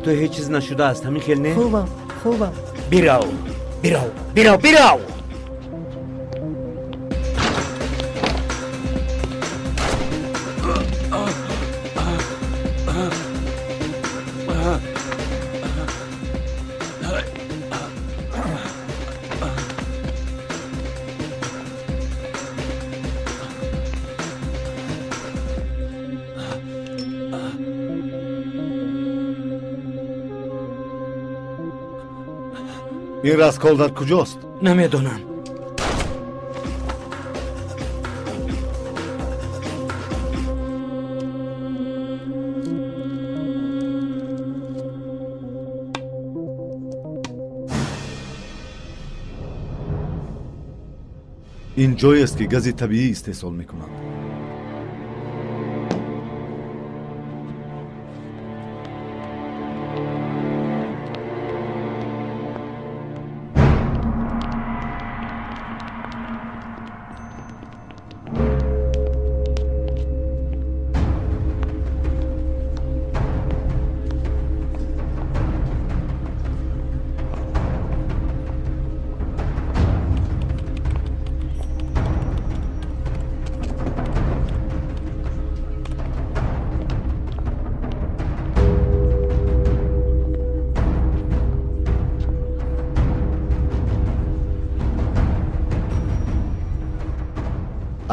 تو هیچ چیز نشده است، همین خیلی نه؟ خوبم خوبم. بیراو بیراو بیراو بیراو. Ин раскол дар куҷост? Намедонам. Ин ҷоест, ки гази табиӣ истеҳсол мекунанд.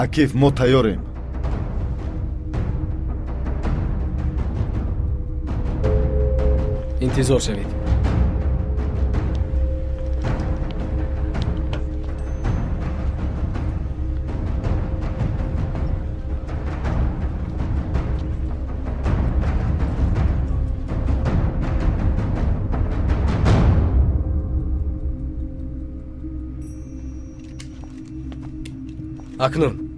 Акиф, мо тайёрем. Интизор шавед. Акнун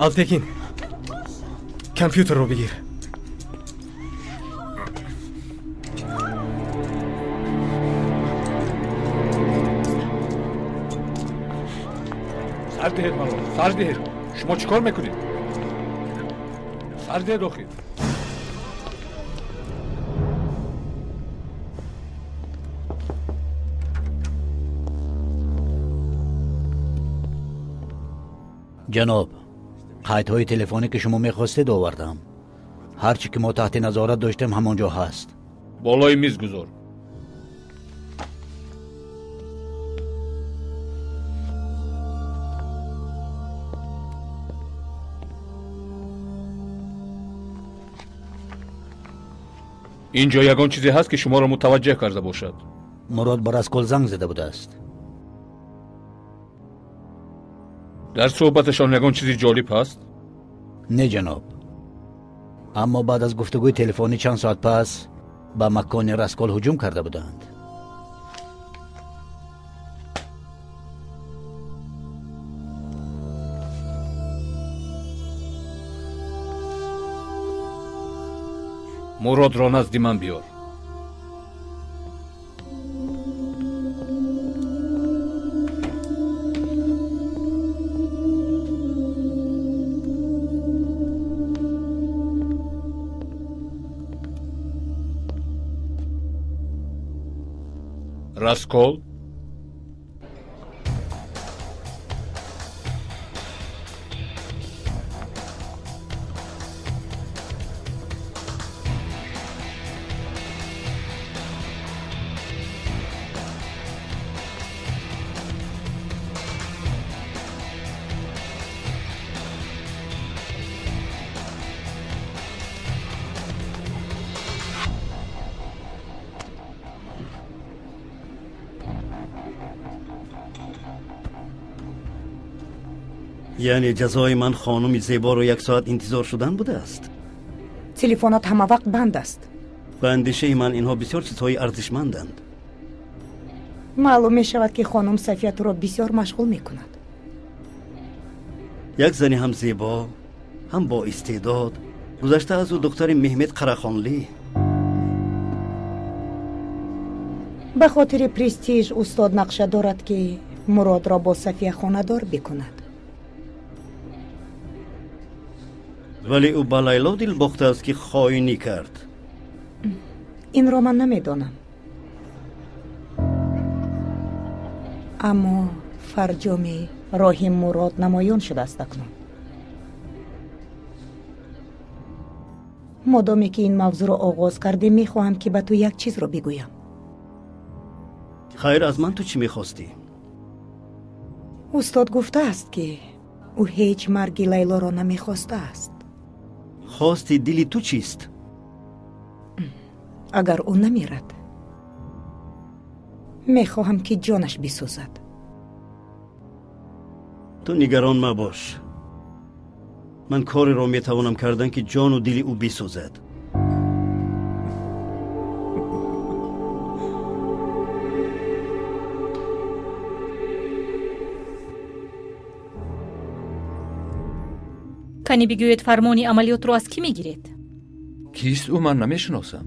Алтекин, компютерро бигир. Сар диҳед маро, сар диҳед. Шумо чӣ кор мекунед? Сар диҳед охир. Ҷаноб, қайдҳои телефонӣ ки шумо мехостед овардам. Ҳарчи ки мо таҳти назорат доштем ҳамон ҷо ҳаст. Болои миз гузор. Ин ҷо ягон чизе ҳаст ки шуморо мутаваҷҷеҳ карда бошад? Мурод ба Раскол занг зада будааст. Дар суҳбаташон ягон чизи ҷолиб ҳаст? Не ҷаноб, аммо баъд аз гуфтугӯи телефонӣ чанд соат пас ба макони Раскол ҳуҷум карда буданд. Муродро назди ман биёр. Раскол? Яъне ҷазои ман хонуми зеборо як соат интизор шудан будааст? Телефонат ҳама вақт банд аст. Ба андешаи ман инҳо бисёр чизҳои арзишманданд. Маълум мешавад ки хонум Сафия туро бисёр машғул мекунад. Як зани ҳам зебо, ҳам бо истеъдод, гузашта аз ӯ духтари Меҳмед Қарахонлӣ. Ба хотири престиж устод нақша дорад ки Муродро бо Сафия хонадор бикунад. Вале ӯ ба Лайло дил бохтааст ки хоинӣ кард. Инро ман намедонам, аммо фарҷоми роҳи Мурод намоён шудааст акнун. Модоме ки ин мавзӯъро оғоз кардем, мехоҳам ки ба ту як чизро бигӯям. Хайр, аз ман ту чӣ мехостӣ? Устод гуфтааст ки ӯ ҳеҷ марги Лайлоро намехостааст. Хости дили ту чист? Агар ӯ намирад, мехоҳам ки ҷонаш бисӯзад. Ту нигарон мабош. Ман кореро метавонам кардан ки ҷону дили ӯ бисӯзад. Кани бигӯед, фармони амалиётро аз кӣ мегиред? Кист ӯ, ман намешиносам.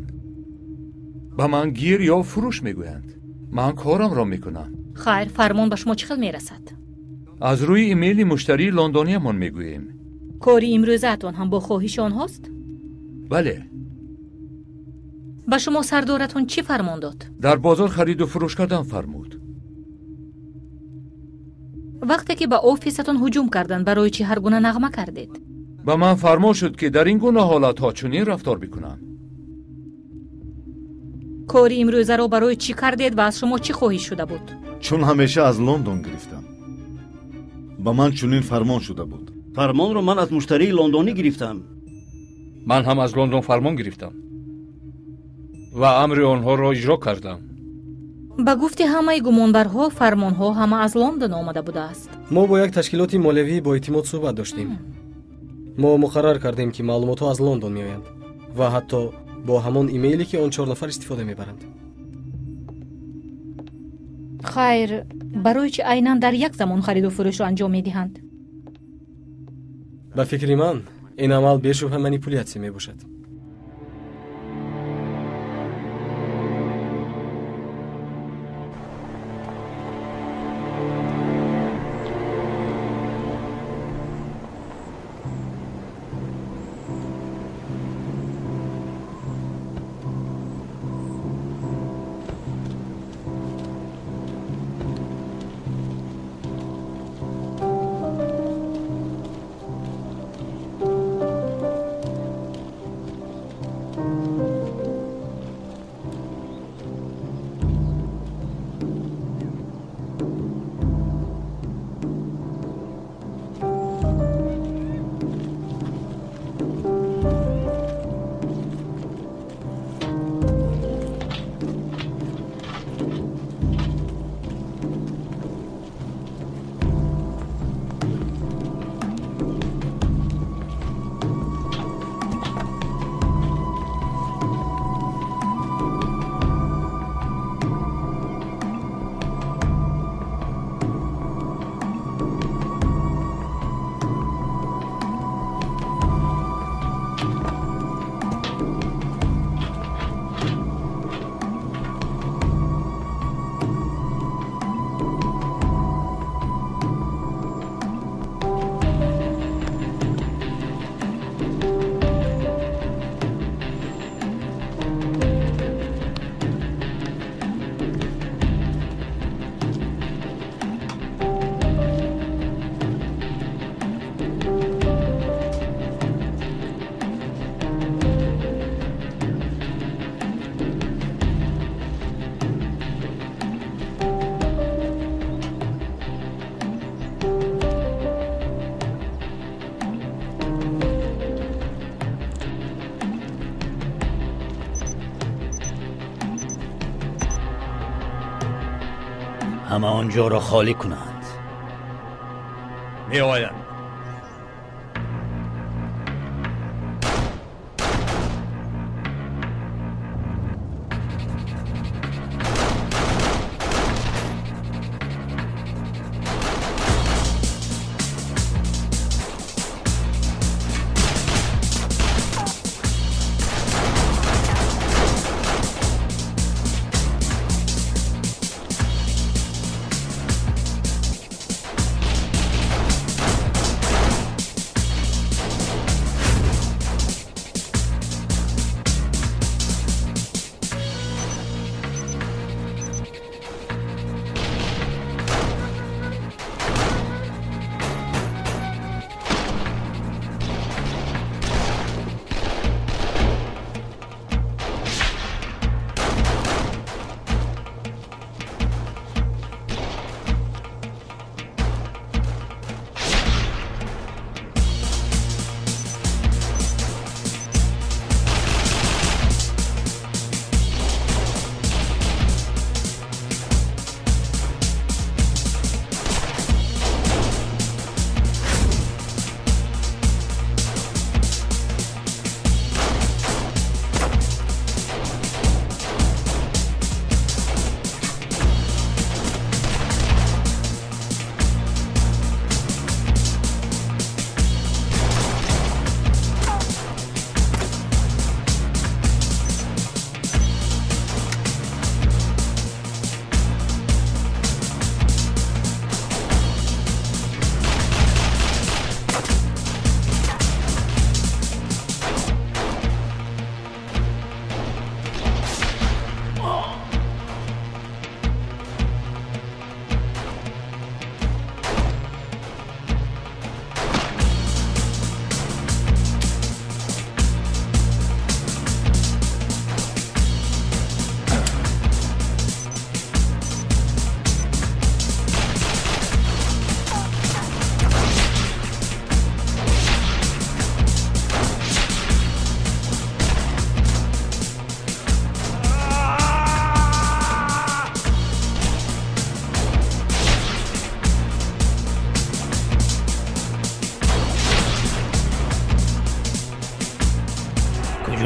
Ба ман гир ё фурӯш мегӯянд. Ман корамро мекунам. Хайр, фармон ба шумо чӣ хел мерасад? Аз рӯи имейли муштарии лондониямон мегӯем. Кори имрӯзаатон ҳам бо хоҳиши онҳост? Бале. Ба шумо сардоратон чӣ фармон дод? Дар бозор хариду фурӯш кардан фармуд. Вақте ки ба офисатон ҳуҷум карданд, барои чӣ ҳар гуна нағма кардед? Ба ман фармон шуд, ки дар ин гуна ҳолатҳо чунин рафтор бикунам. Кори имрӯзаро барои чӣ кардед ва аз шумо чӣ хоҳиш шуда буд? Чун ҳамеша аз Лондон гирифтам. Ба ман чунин фармон шуда буд. Фармонро ман аз муштарии лондонӣ гирифтам. Ман ҳам аз Лондон фармон гирифтам ва амри онҳоро иҷро кардам. Ба гуфти ҳамаи гумонбарҳо, фармонҳо ҳама аз Лондон омада будааст. Мо бо як ташкилоти молиявӣ бо эътимод суҳбат доштем. Мо муқаррар кардем, ки маълумотҳо аз Лондон меоянд ва ҳатто бо ҳамон имейле, ки он чор нафар истифода мебаранд. Хайр, барои чӣ айнан дар як замон хариду фурӯшро анҷом медиҳанд? Ба фикри ман, ин амал бешубҳа манипулятсия мебошад. ҳама он ҷоро холӣ кунанд. Меоянд.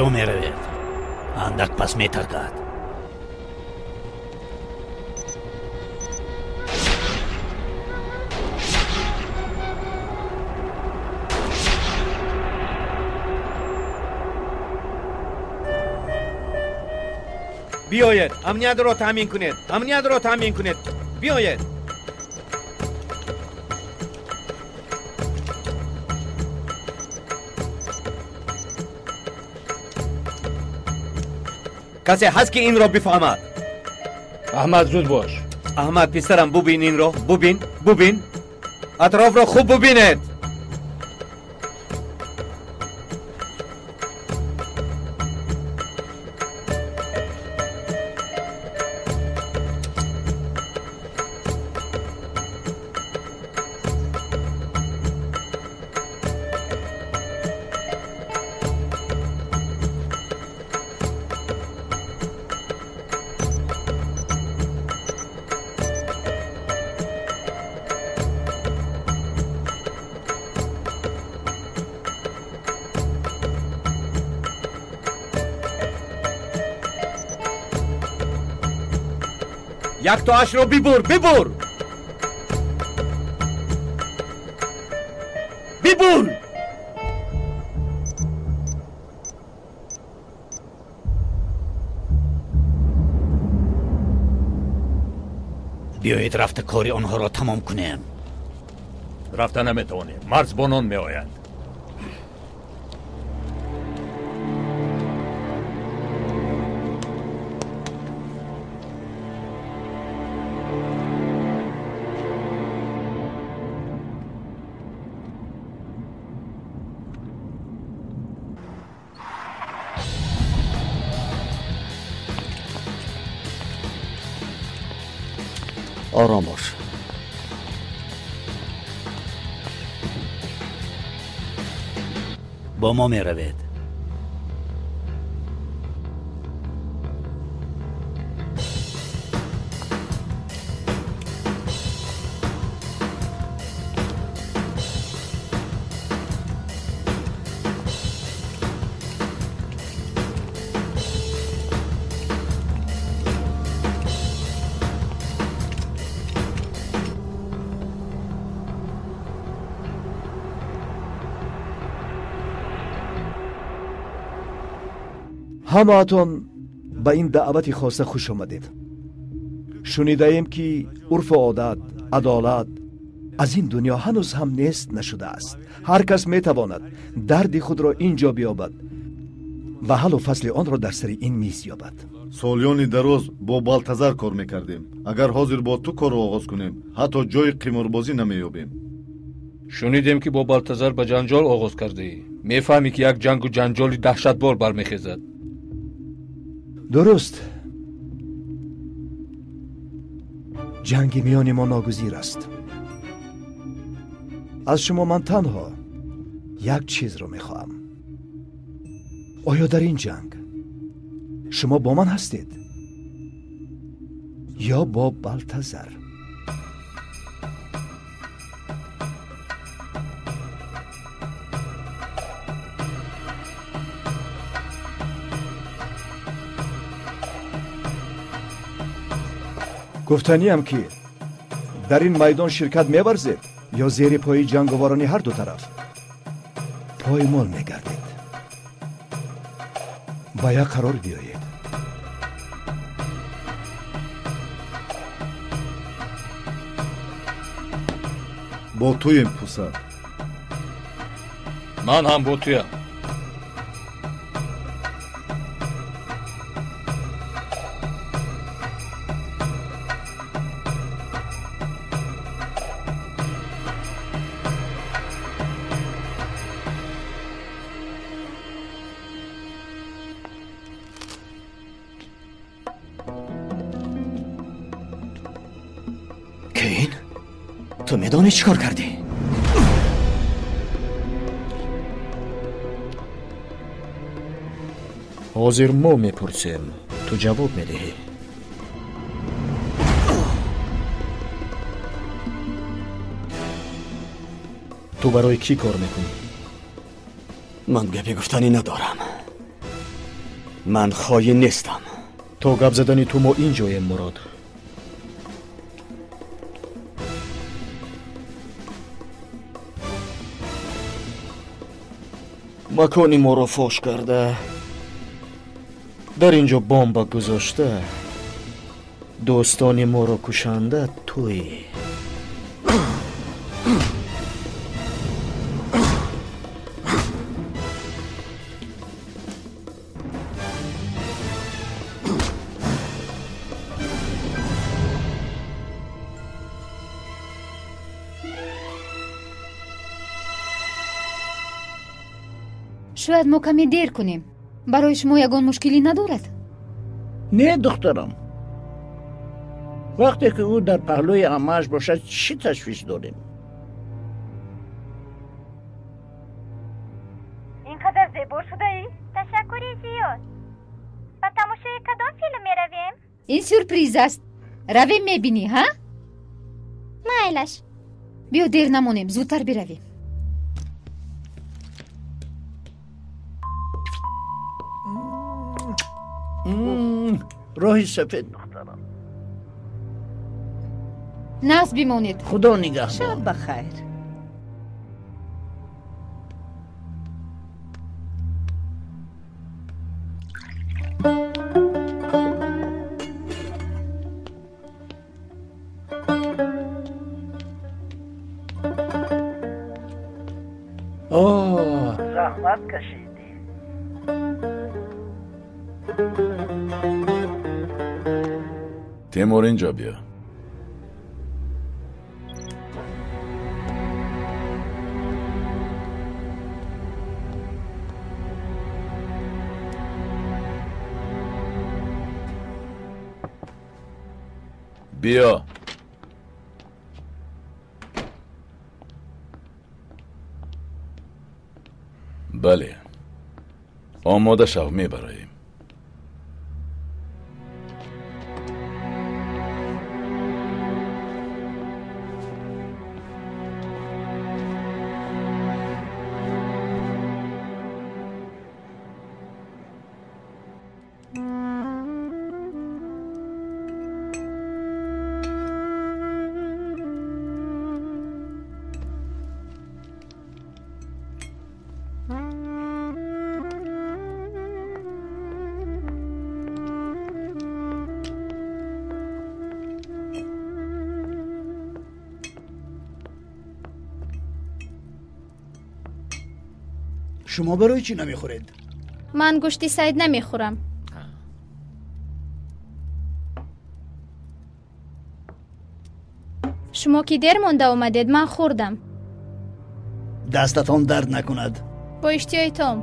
Лайло меравед. Андак пас метаркад. Биёед, амниятро таъмин кунед, амниятро таъмин кунед, биёед. Касе ҳаст, ки инро бифаҳмад? Аҳмад, зуд бош. Аҳмад, писарам, бубин инро, бубин, бубин, атрофро хуб бубинед. Яктоашро бибур, бибур, бибур. Биёед, рафта кори онҳоро тамом кунем. Рафта наметавонем, марзбонон меоянд. Ором бош. Бо мо меравед. Ҳамаатон ба ин даъвати хоса хуш омадед. Шунидаем, ки урфу одат, адолат аз ин дунё ҳанӯз ҳам нест нашудааст. Ҳар кас метавонад дарди худро ин ҷо биёбад ва ҳаллу фасли онро дар сари ин миз ёбад. Солиёни дароз бо Балтазар кор мекардем. Агар ҳозир бо ту корро оғоз кунем, ҳатто ҷои қиморбозӣ намеёбем. Шунидем, ки бо Балтазар ба ҷанҷол оғоз кардаӣ. Мефаҳмӣ, ки як ҷангу ҷанҷоли даҳшатбор бармехезад. Дуруст, ҷанги миёни мо ногузир аст. Аз шумо ман танҳо як чизро мехоҳам. Оё дар ин ҷанг шумо бо ман ҳастед ё бо Балтазар? Гуфтаниам, ки дар ин майдон ширкат меварзед ё зери пои ҷанговарони ҳар ду тараф поймол мегардед. Ба як қарор биёед. Бо туем, пусар. Ман ҳам бо туям. Кейн, ту медонӣ чӣ кор кардӣ? Ҳозир мо мепурсем, ту ҷавоб медиҳӣ. Ту барои кӣ кор мекунӣ? Ман гапи гуфтанӣ надорам. Ман хоин нестам. То гап задани ту мо ин ҷоем, Мурод. Макони моро фош карда, дар ин ҷо бомба гузошта, дӯстони моро кушанда туӣ. Шояд мо каме дер кунем. Барои шумо ягон мушкилӣ надорад? Не, духтарам. Вақте ки ӯ дар паҳлӯи аммааш бошад, чӣ ташвиш дорем? Ин қадар зебо шудаӣ? Ташаккури зиёд. Ба тамошои кадом филм меравем? Ин сюрприз аст. Равем, мебинӣ, ҳа? Майлаш. Биё, дер намонем, зудтар биравем. Роҳи сафед, духтарам. Нағз бимонед. Худо нигаҳбон. Шаб ба хайр. О, заҳмат кашидӣ. Темур, инҷо биё. Биё. Бале, омода шав, мебароем. Шумо барои чӣ намехӯред? Ман гӯшти сайд намехӯрам. Шумо ки дер монда омадед, ман хӯрдам. Дастатон дард накунад. Бо иштиҳои том.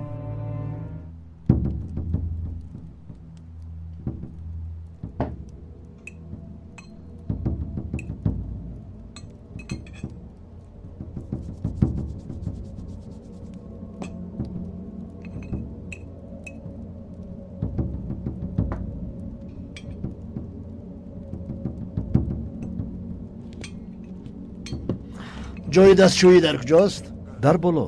Ҷои дастшӯӣ дар куҷост? Дар боло.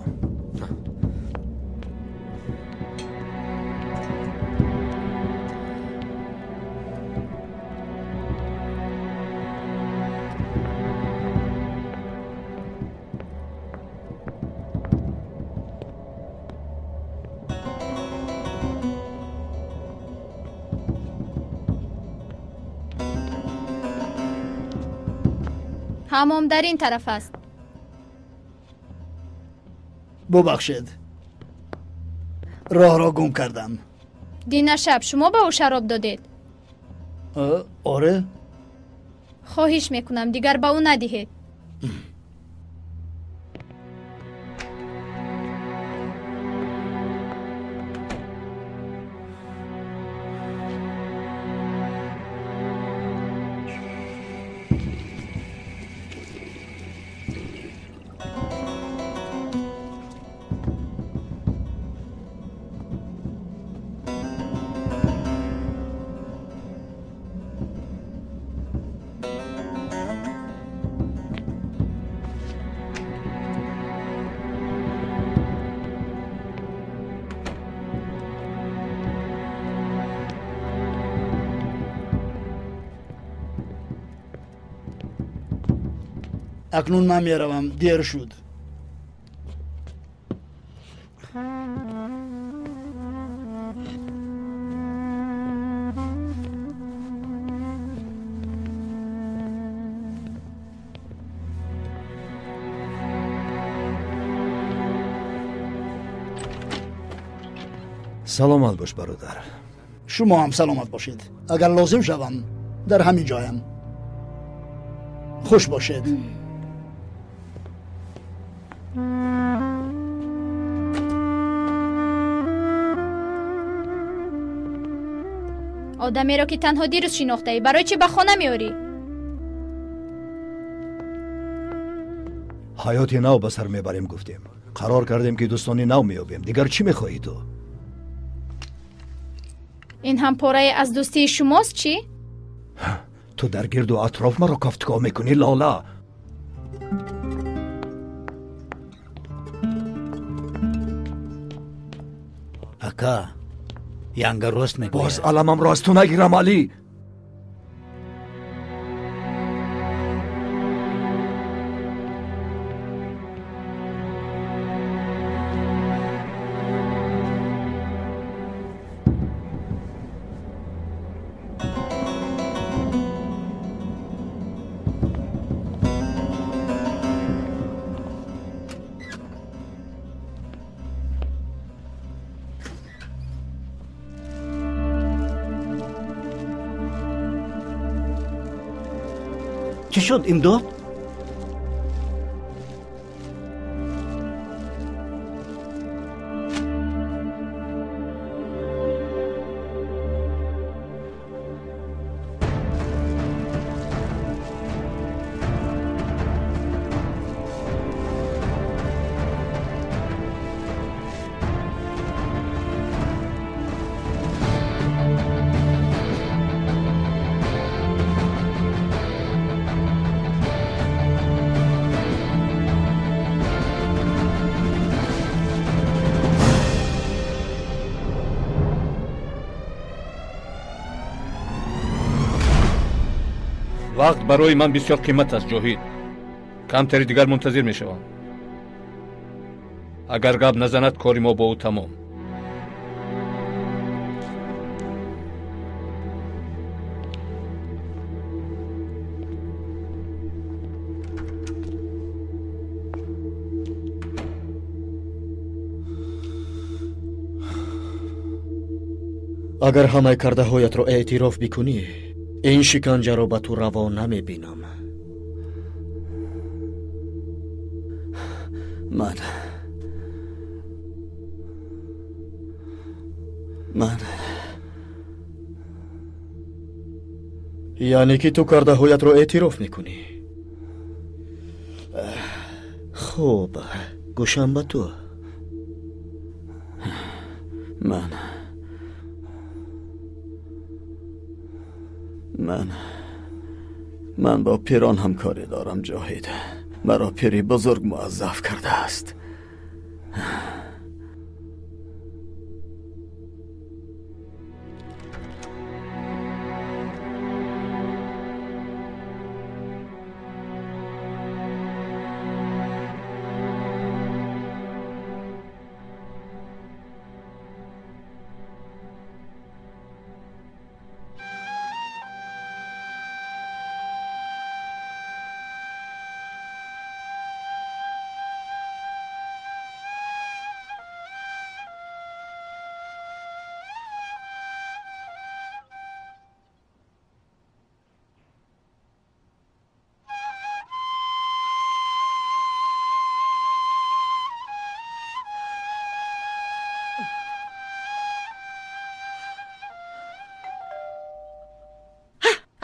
Ҳамом дар ин тараф аст. Бубахшед, роҳро гум кардам. Дина шаб шумо ба ӯ шароб додед? Оре. Хоҳиш мекунам, дигар ба ӯ надиҳед. Акнун ман меравам, дер шуд. Саломат бош, бародар. Шумо ҳам саломат бошед. Агар лозим шавам, дар ҳамин ҷоям. Хуш бошед. Одамеро ки танҳо дирӯз шинохтаӣ, барои чӣ ба хона меорӣ? Ҳаёти нав ба сар мебарем, гуфтем. Қарор кардем, ки дӯстони нав меёбем. Дигар чӣ мехоҳӣ ту? Ин ҳам порае аз дӯстии шумост, чӣ? Ту дар гирду атроф маро кофтуков мекунӣ, Лола. Ака, янга рост мегӯяд. Боз аламамро аз ту нагирам, Алӣ. Чӣ шуд, Имдод? Вақт барои ман бисёр қимат аст, Ҷоҳид. Камтари дигар мунтазир мешавам. Агар гап назанад, кори мо бо ӯ тамом. Агар ҳамаи кардаҳоятро эътироф бикунӣ, ин шиканҷаро ба ту раво намебинам. Ман яъне ки ту кардаҳоятро эътироф мекунӣ. Хуб, гӯшам ба ту. Ман бо пирон ҳамкорӣ дорам, Ҷоҳид. Маро пири бузург муаззаф кардааст.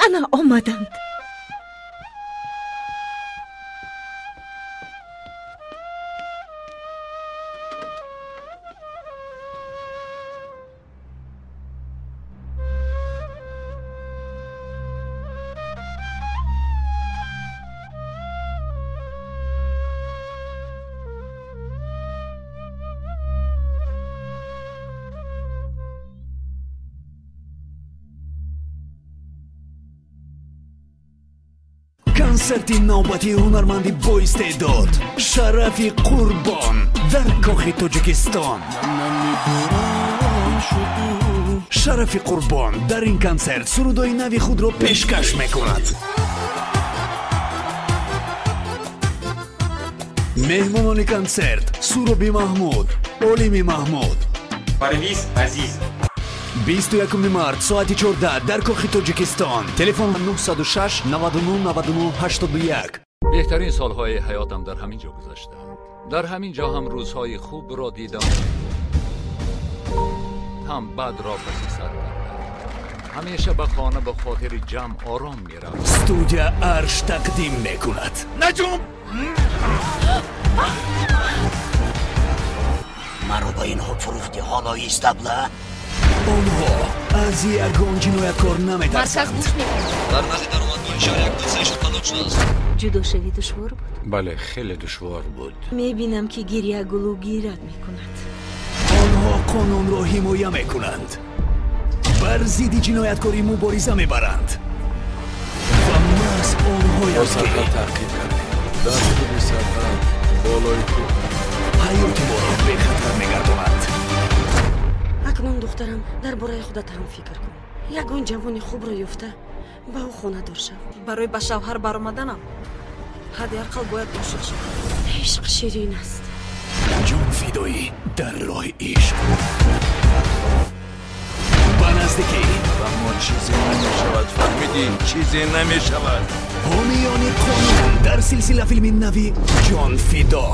Ана омаданд. Консерти навбатии ҳунарманди боистеъдод Шарафи Қурбон дар Кохи Тоҷикистон. Шарафи Қурбон дар ин консерт сурудҳои нави худро пешкаш мекунад. Меҳмонони консерт Суроби Маҳмуд, Олими Маҳмуд, Парвиз Азиз. 21 март соати 14 дар Кохи Тоҷикистон. Телефон 906 99 99 81. Беҳтарин солҳои ҳаётам дар ҳамин ҷо гузаштаанд. Дар ҳамин ҷо ҳам рӯзҳои хубро дидам, ҳам бадро паси сар кардам. Ҳамеша ба хона ба хотири ҷамъ ором мерафтам. Студия Арш тақдим мекунад. Наҷум! Маро ба инҳо фурӯхтӣ, ҳоло истабла? Онҳо аз ягон ҷинояткор наметарсанд. Дар назди даромадгоҳи шаҳр як дусаи шуд талоқ шудааст. Ҷудошавӣ душвор буд? Бале, хеле душвор буд. Мебинам, ки гиря гулӯгират мекунад. Онҳо қонунро ҳимоя мекунанд, бар зидди ҷинояткорӣ мубориза мебаранд ва маҳз онҳоянд, ки таъқиб кардем. Дар худи сарҳад, болои кӯҳ ҳаёти моро бехатар мегардонанд. Акнун, духтарам, дар бораи худат ҳам фикр кун. Ягон ҷавони хубро ёфта ба ӯ хонадор шав. Барои ба шавҳар баромаданам ҳадди ақал бояд ошиқ шавам. Ишқ ширин аст. Ҷонфидоӣ дар роҳи ишқ. Ба наздикӣ ба мо чизе намешавад, фаҳмидӣ? Чизе намешавад. Ҳомиёни қонун дар силсила филми нави Ҷонфидо.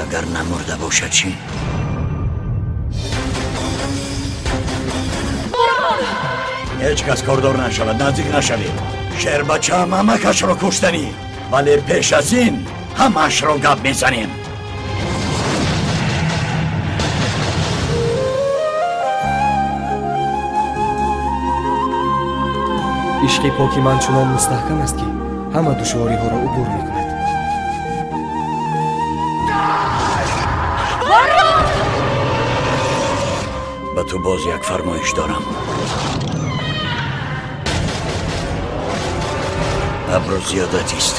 Агар намурда бошад чӣ? Ҳеҷ кас кордор нашавад, наздик нашавед. Шербачаам амакашро куштанӣ, вале пеш аз ин ҳамаашро гап мезанем. Ишқи поки ман чунон мустаҳкам аст, ки ҳама душвориҳоро убур мекунад. Ба ту боз як фармоиш дорам. Абрӯ зиёдатист.